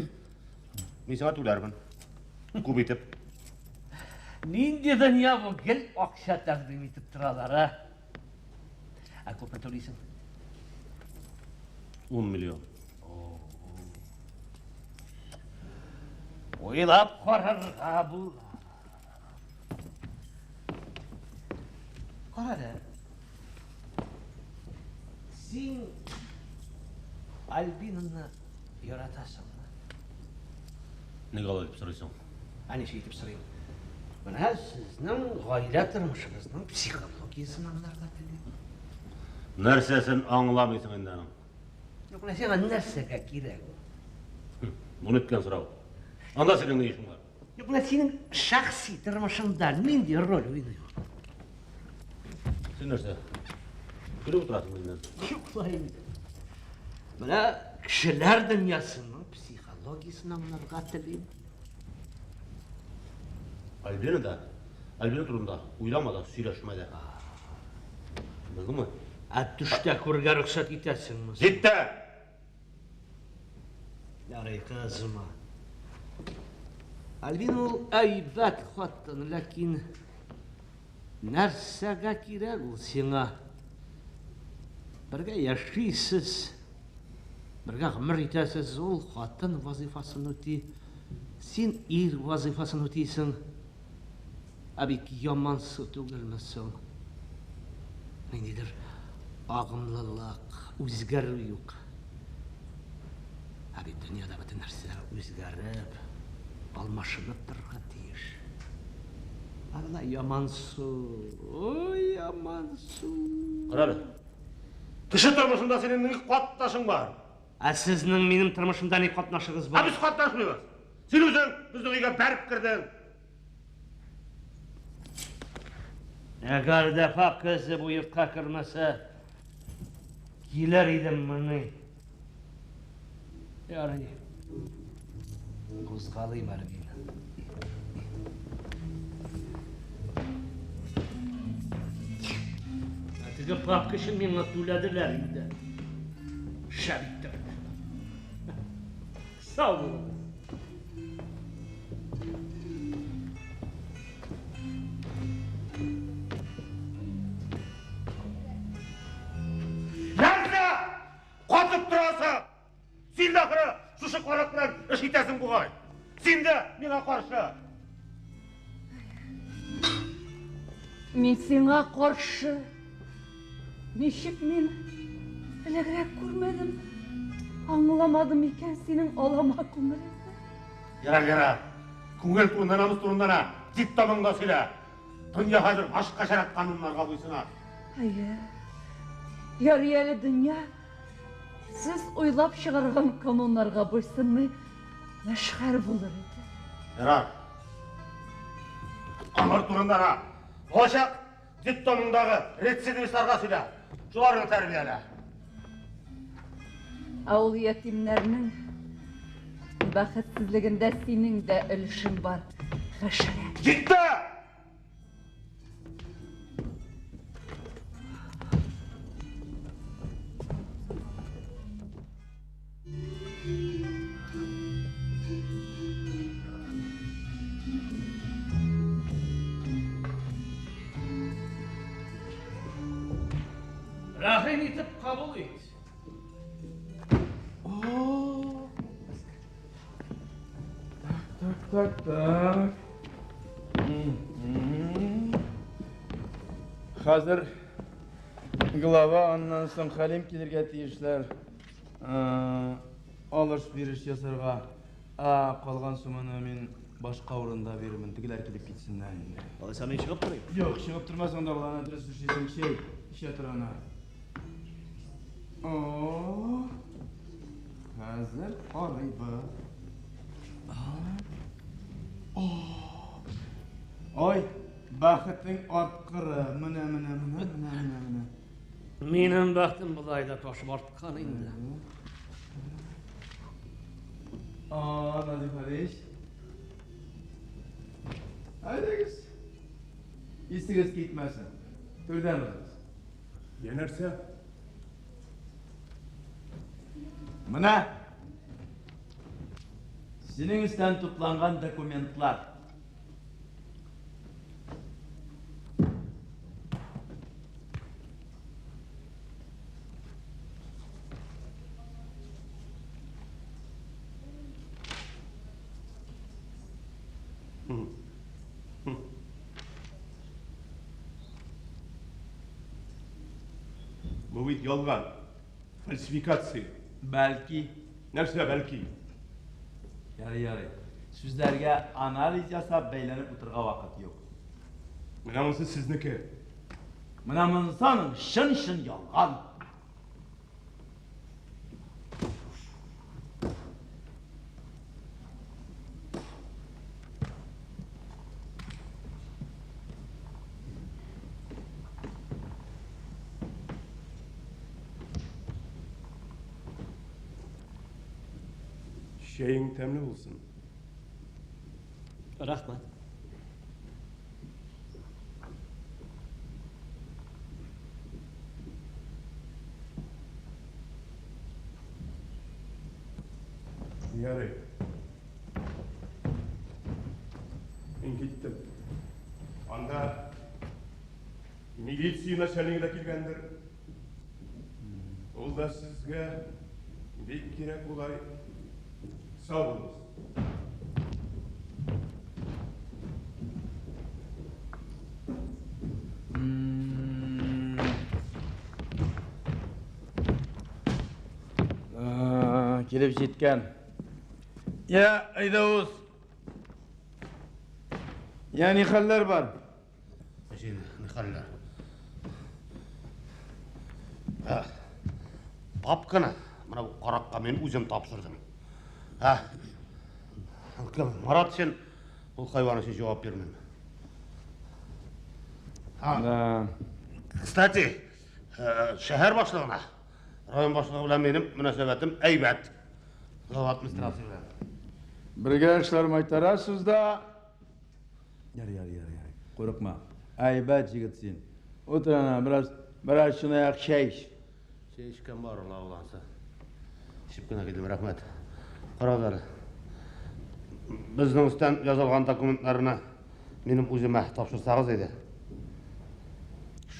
Мин сиңа түләрмен. Күп итеп. Нинди дөнья бу, гел акча тәкъдим итеп торалар, а? Ә күпме түлисең? 10 миллион. Уйлап карарга була. Кара әле. Син Альбинаны яратасыңмы? Нигә алай дип сорыйсың? Ә ничек итеп сорыйм? Менә сезнең гаилә тормышыгызның психологиясен аңларга телим. Нәрсәсен аңламыйсың инде аның? Юк, менә сиңа нәрсәгә кирәк ул? Бу ниткән сорау? Анда синең ни эшең бар? Юк, менә синең шәхси тормышыңда нинди роль уйный ул? Син нәрсә? Көлеп утырасың миннән. Юк, шулай инде. Менә кешеләр дөньясының психологиясен аңларга телим. Альбина да, Альбина турында уйлама да, сөйләшмә дә. Булдымы? Ә төштә күрергә рөхсәт итәсеңме? Җитте! Ярый, кызма. Альбина ул әйбәт хатын, ләкин нәрсәгә кирәк ул сиңа? Бергә яшисез, бергә гомер итәсез, ул хатын вазыйфасын үти, син ир вазыйфасын үтисең. Ә бит ямансу түгелме соң? Ниндидер агымлылык, үзгәрү юк. Ә бит дөньяда бөтен нәрсә үзгәреп, алмашынып торырга тиеш. Ә менә ямансу, ой, ямансу. Кара әле. Кеше тормышында синең ни катнашың бар? Ә сезнең минем тормышымда ни катнашыгыз бар? Ә без катнашмыйбыз. Син үзең безнең өйгә бәреп кердең. Әгәр дә папка эзе бу йортка кермәсә, килер идем моны. Ярый. Кузгалыйм әле мин. Ә теге папка өчен миңа түләделәр инде. Шәп иттереп. Сау булыгыз. Нәрсә? Катып торасың! Син дә ахыры шушы карак белән эш итәсең бугай. Син дә миңа каршы. Мин сиңа каршы. Ничек мин элегрәк күрмәдем, аңламадым икән синең алама күңелеңне? Ярар, ярар. Күңел турында, намус турында на, тик табыңда сөйлә. Дөнья хәзер башкачарак кануннарга буйсына. Әйе. Ярый әле дөнья сез уйлап чыгарган кануннарга буйсынмый, мәшхәр булыр иде. Ярар. Алар турында на. Булачак детдомыңдагы рецидивистларга сөйлә. Шуларны тәрбиялә. Ә ул ятимнәрнең бәхетсезлегендә синең дә өлешең бар, хәшәрәт. Җитте! Рәхим итеп кабул ит. Так, так, так. Хәзер глава, аннан соң Хәлим килергә тиешләр. Алыш-биреш ясарга. Ә калган сумманы мин башка урында бирермен. Тегеләр килеп китсеннәр инде. Алайса мин чыгып торыйм. Юк, чыгып тормасаң да була, аны дөрес эшлисең, чәй эчә тор ана. О, хәзер карыйбыз. Ой, бәхетең арткыры. Менә, менә, менә, менә, менә, менә. Минем бәхтем болай да ташып арткан инде. А, Назиф Алиш. Әйдәгез. Исегез китмәсен. Түрдән узыгыз. Я нәрсә? Менә синең өстән тупланган документлар. Бу бит ялган. Фальсификация. Бәлки. Нәрсә бәлки? Ярый, ярый. Сүзләргә анализ ясап бәйләнеп утырырга вакыт юк. Менә монысы сезнеке. Менә монысы аның чын-чын ялган. Чәең тәмле булсын. Рәхмәт. Ярый. Мин киттем. Анда милиция начальнигы да килгәндер. Ул да сезгә бик кирәк булай. Сау булыгыз. Килеп җиткән. Я, әйдә уз. Я, ни хәлләр бар? Син ни хәлләр? Папканы менә бу каракка мин үзем тапшырдым. Ә, кем, Марат син ул хайван өчен җавап бирмим. Да. Кстати, шәһәр башлыгына, район башлыгы белән минем мөнәсәбәтем әйбәт. Глава администрация белән. Бергә эшләр майтарасыз да. Ярый, ярый, ярый, ярый. Курыкма. Әйбәт егет син. Утыр ана, бераз, бераз чынаяк чәй эч. Чәй эчкән бар ул авыланса. Эчеп кенә килдем, рәхмәт. Карагыз әле. Безнең өстән язылган документларны минем үземә тапшырсагыз иде.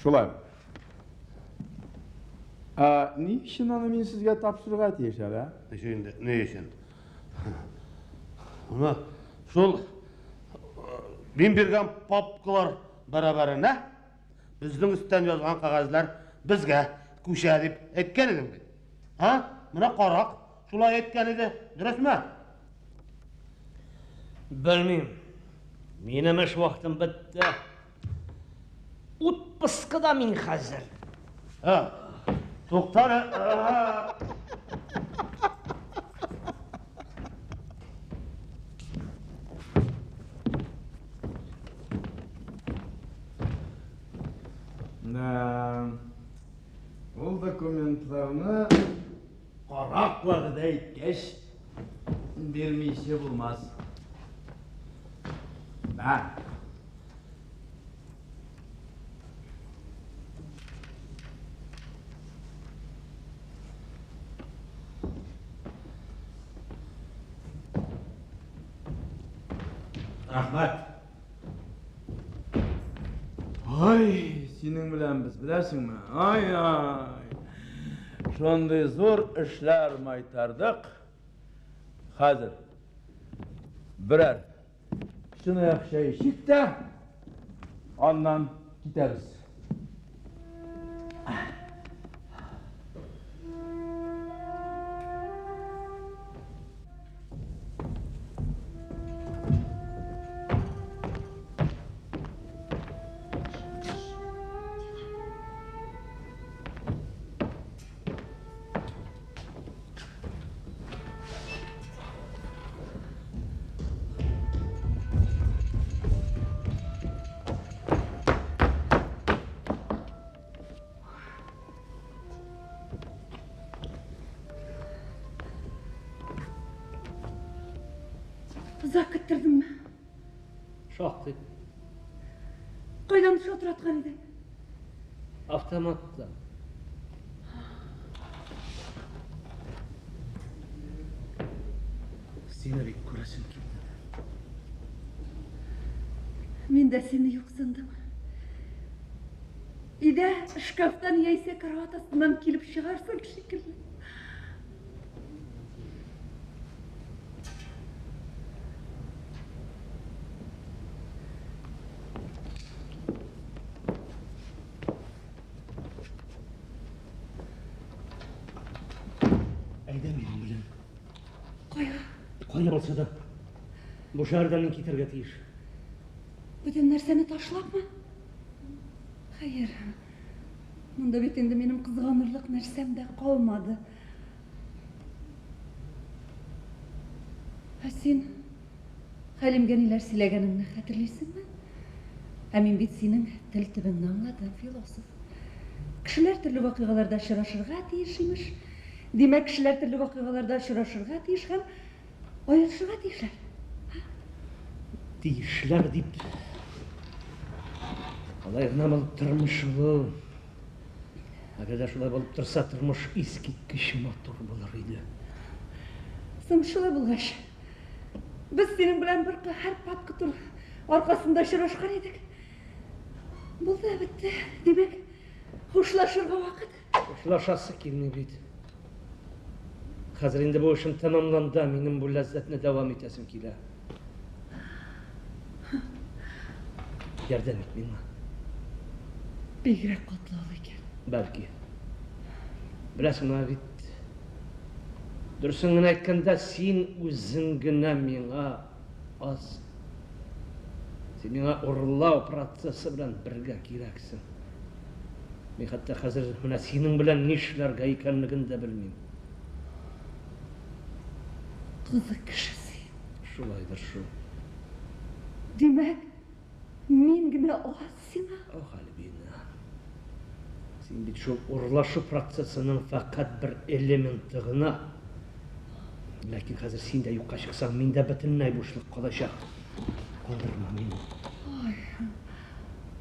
Шулай. Ә ни өчен аны мин сезгә тапшырырга тиеш әле, ә? Ничек инде, ни өчен? Менә шул мин биргән папкалар бәрабәренә безнең өстән язган кәгазьләр безгә күчә дип әйткән идем бит. А? Менә карак шулай әйткән иде, дөресме? Белмим. Минем эш вакытым бетте. Отпускыда мин хәзер. Ә, тукта әле. Да. Ул документларны карак вәгъдә иткәч, бирмичә булмас. Да. Рәхмәт. Ай, синең белән без беләсеңме? Ай-ай. Шундый зур эшләр майтардык. Хәзер берәр чынаяк чәй эчик тә, аннан китәбез. Озак көттердемме? Шактый. Кайдан шалтыраткан идең? Автоматтан. Сине бик күрәсем килде. Мин дә сине юксындым. Өйдә шкафтан яисә карават астыннан килеп чыгарсың шикелле. Әйдә минем белән. Кая? Кая булса да. Бу шәһәрдән мин китәргә тиеш. Бөтен нәрсәне ташлапмы? Хәер, монда бит инде минем кызганырлык нәрсәм дә калмады. Ә син Хәлимгә ниләр сөйләгәнеңне хәтерлисеңме? Ә мин бит синең тел төбеңне аңладым, философ. Кешеләр төрле вакыйгаларда очрашырга тиеш, имеш. Димәк, кешеләр төрле вакыйгаларда очрашырга тиеш һәм аерылышырга тиешләр. Тиешләр дип. Алай гына булып тормый шул ул. Әгәр дә шулай булып торса, тормыш искиткеч матур булыр иде. Соң шулай булгач, без синең белән бер каһәр папка тур аркасында очрашкан идек. Булды, бетте. Димәк, хушлашырга вакыт. Хушлашасы килми бит. Хәзер инде бу эшем тәмамланды, минем бу ләззәтне дәвам итәсем килә. Ярдәм ит миңа. Бигрәк катлаулы икән. Бәлки. Беләсеңме бит, дөресен генә әйткәндә, син үзең генә миңа аз. Син миңа урлау процессы белән бергә кирәксең. Мин хәтта хәзер менә синең белән нишләргә икәнлеген дә белмим. Кызык кеше син. Шулайдыр шул. Димәк, мин генә аз сиңа? Ох, Альбина. Син бит шул урлашу процессының фәкать бер элементы гына. Ләкин хәзер син дә юкка чыксаң, миндә бөтенләй бушлык калачак. Калдырма мине. Ай,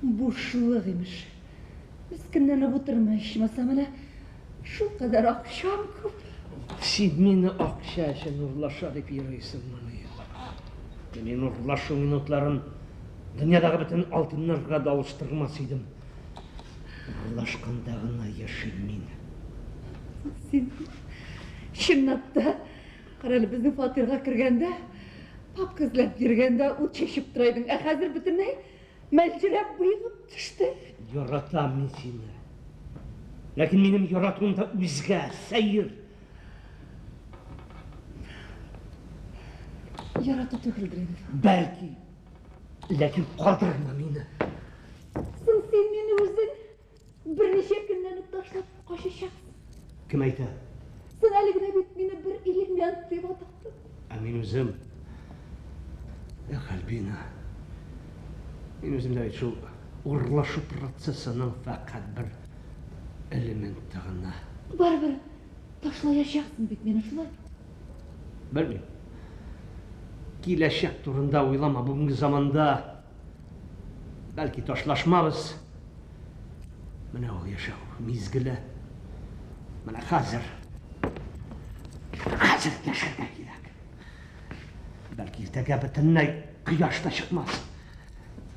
бушлык имеш. Мескенләнеп утырма, ичмаса, менә шулкадәр акчам күп. Син мине акча өчен урлаша дип йөрисеңмени? Мин урлашу минутларын дөньядагы бөтен алтыннарга да алыштырмас идем. Урлашканда гына яшим мин. Син чынлап та, карале, безнең фатирга кергәндә, папка эзләп йөргәндә ут чәчеп тора идең, ә хәзер бөтенләй мәлҗерәп боегып төштең. Яратам мин сине. Ләкин минем яратуым да үзгә, сәер. Ярату түгелдер инде. Бәлки. Ләкин калдырма мине. Соң син мине үзең берничә көннән үк ташлап качачаксың. Кем әйтә? Соң әле генә бит мине бер элемент дип атадың. Ә мин үзем... Эх, Альбина. Мин үзем дә бит шул урлашу процессының фәкать бер элементы гына. Барыбер ташлаячаксың бит мине, шулай? Белмим. Киләчәк турында уйлама бүгенге заманда. Бәлки ташлашмабыз. Менә ул яшәү мизгеле. Менә хәзер. Хәзер яшәргә кирәк. Бәлки иртәгә бөтенләй кояш та чыкмас.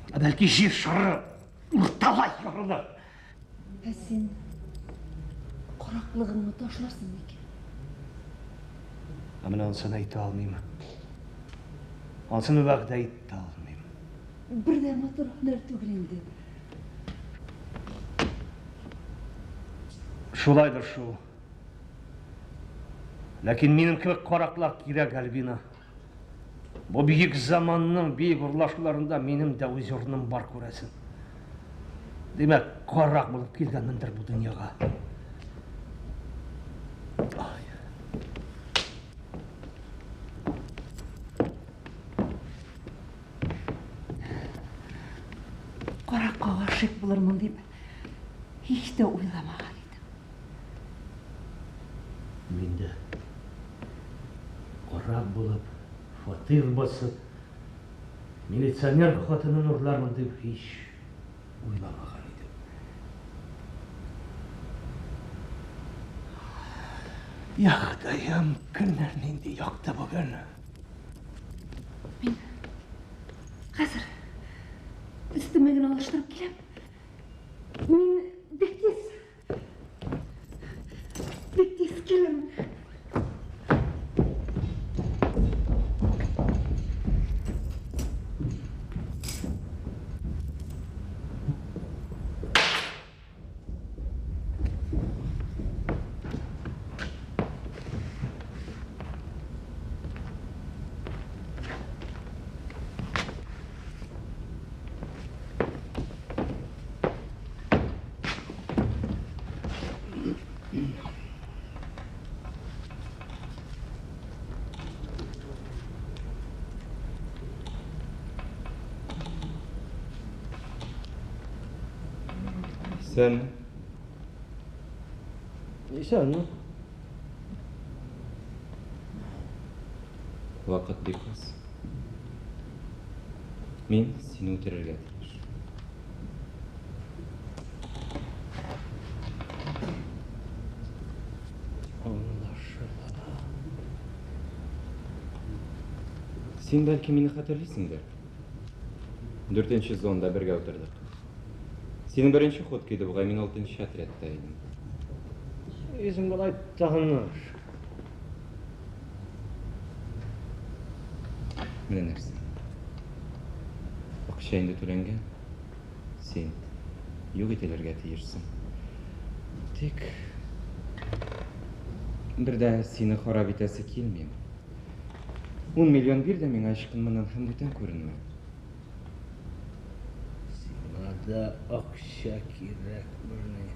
Ә бәлки җир шары урталай ярылыр. Ә син караклыгыңны ташларсың микән? Ә менә анысын әйтә алмыйм. Анысын вәгъдә итә алмыйм. Бер дә матур һөнәр түгел инде. Шулайдыр шул. Ләкин минем кебек караклар кирәк, Альбина. Бу бөек заманның бөек урлашуларында минем дә үз урыным бар, күрәсең. Димәк, карак булып килгәнмендер бу дөньяга. Ай. Каракка гашыйк булырмын дип һич тә уйламаган идем. Мин дә карак булып, фатир басып, милиционер хатынын урлармын дип һич уйламаган идем. Я Ходаем, көннәр нинди якты бүген. Мин хәзер өстемә генә алыштырып киләм. Мин бик тиз Бик тиз килермен. Исәнме? Исәнме? Вакыт бик аз. Мин сине үтерергә тиеш. Аңлашыла. Син бәлки мине хәтерлисеңдер. Дүртенче зонада бергә утырдык. Синең беренче ход иде бугай, мин алтынчы отрядта идем. Үзең болай таныш. Менә нәрсә. Акча инде түләнгән. Син юк ителергә тиешсең. Тик бер дә сине харап итәсе килми. 10 миллион бир дә миңа ычкын моннан һәм бүтән күренмә. Сиңа да акча кирәкмени?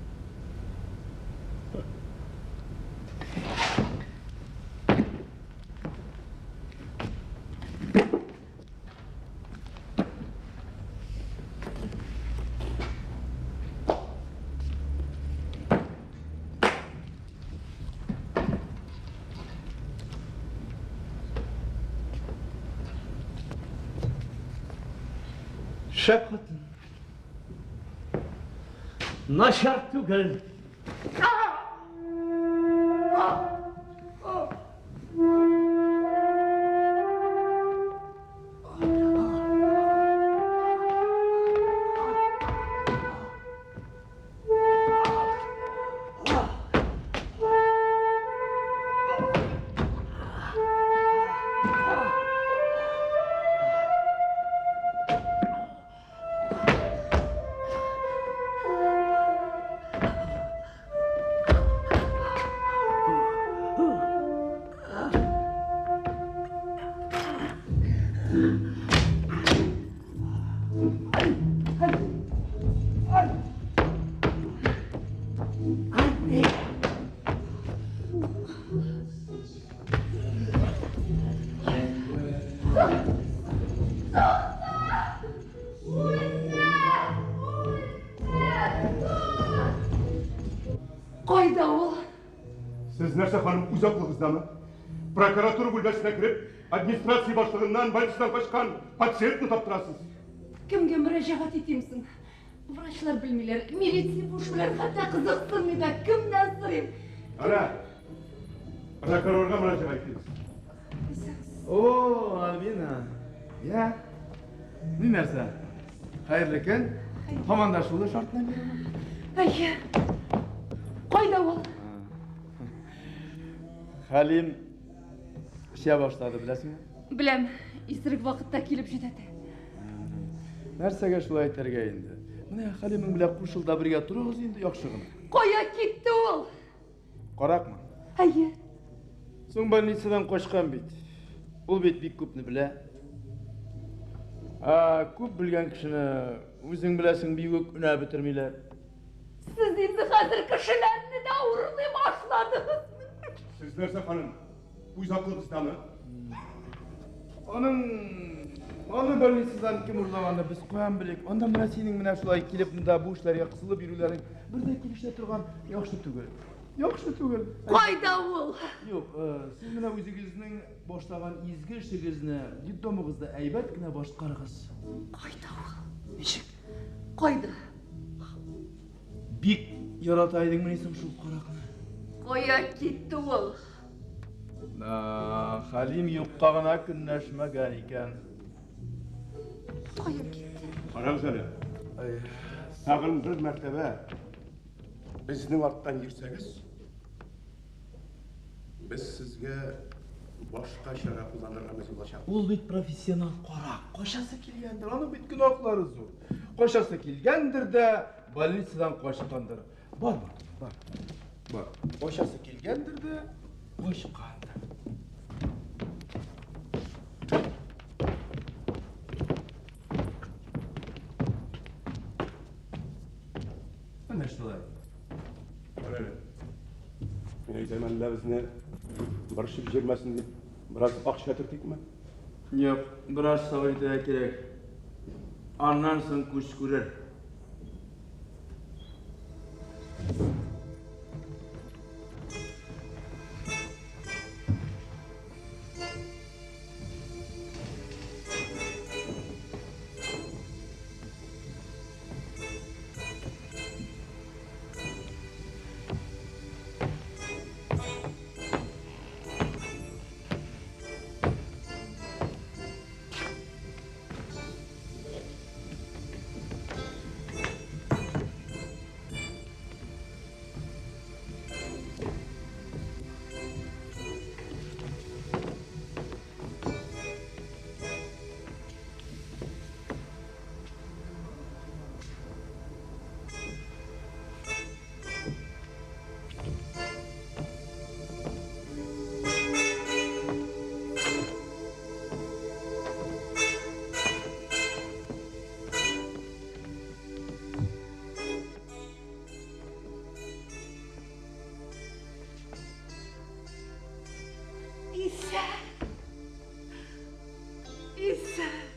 Шәп хатын. Начар түгел. Кайда ул? Сез нәрсә, ханым, үз акылыгыздамы? Прокуратура бүлмәсенә кереп, администрация башлыгыннан больницадан качкан пациентны таптырасыз. Кемгә мөрәҗәгать итим соң? Врачлар белмиләр, милиция бу эш белән хәтта кызыксынмый да. Кемнән сорыйм? Әнә, прокурорга мөрәҗәгать итегез. О, Альбина. Я. Ни нәрсә? Хәерле көн. Һаман да шул эш артыннан йөрәме? Әйе. Кайда ул? Хәлим эчә башлады, беләсеңме? Беләм, исерек вакытта килеп җитәде. Нәрсәгә шулай әйтергә инде? Менә Хәлимең белән кушыл да бергә торыгыз инде яхшы гына. Кая китте ул? Каракмы? Әйе. Соң больницадан качкан бит. Ул бит бик күпне белә. Ә күп белгән кешене үзең беләсең бик үк өнәп бетермиләр. Сез инде хәзер кешеләрне дә урлый башладыгыз. Сез нәрсә, ханым, үз акылыгыздамы? Аның аны больницадан кем урлаганны без каян белик? Анда менә синең менә шулай килеп монда бу эшләргә кысылып йөрүләрең бер дә килешә торган яхшы түгел. Яхшы түгел. Кайда ул? Юк, сез менә үзегезнең башлаган изге эшегезне детдомыгызда әйбәт кенә башкарыгыз. Кайда ул? Ничек? Кайда? Бик ярата идеңмени соң шул каракны? Кая китте ул? Хәлим юкка гына көнләшмәгән икән. Кая китте? Карагыз әле. Тагын бер мәртәбә безнең арттан йөрсәгез, без сезгә башка чара кулланырга мәҗбүр булачакбыз. Ул бит профессионал карак. Качасы килгәндер, аның бит гөнаһлары зур. Качасы килгәндер дә больницадан качкандыр. Бар, бар, бар. Качасы килгәндер дә качкандыр. Менә шулай. Кара әле. Мин әйтәм, әллә безне борчып җөрмәсен дип, бераз акча төртикме? Юк, бераз сабыр итәргә кирәк. Аннан соң күз күрер. Исән.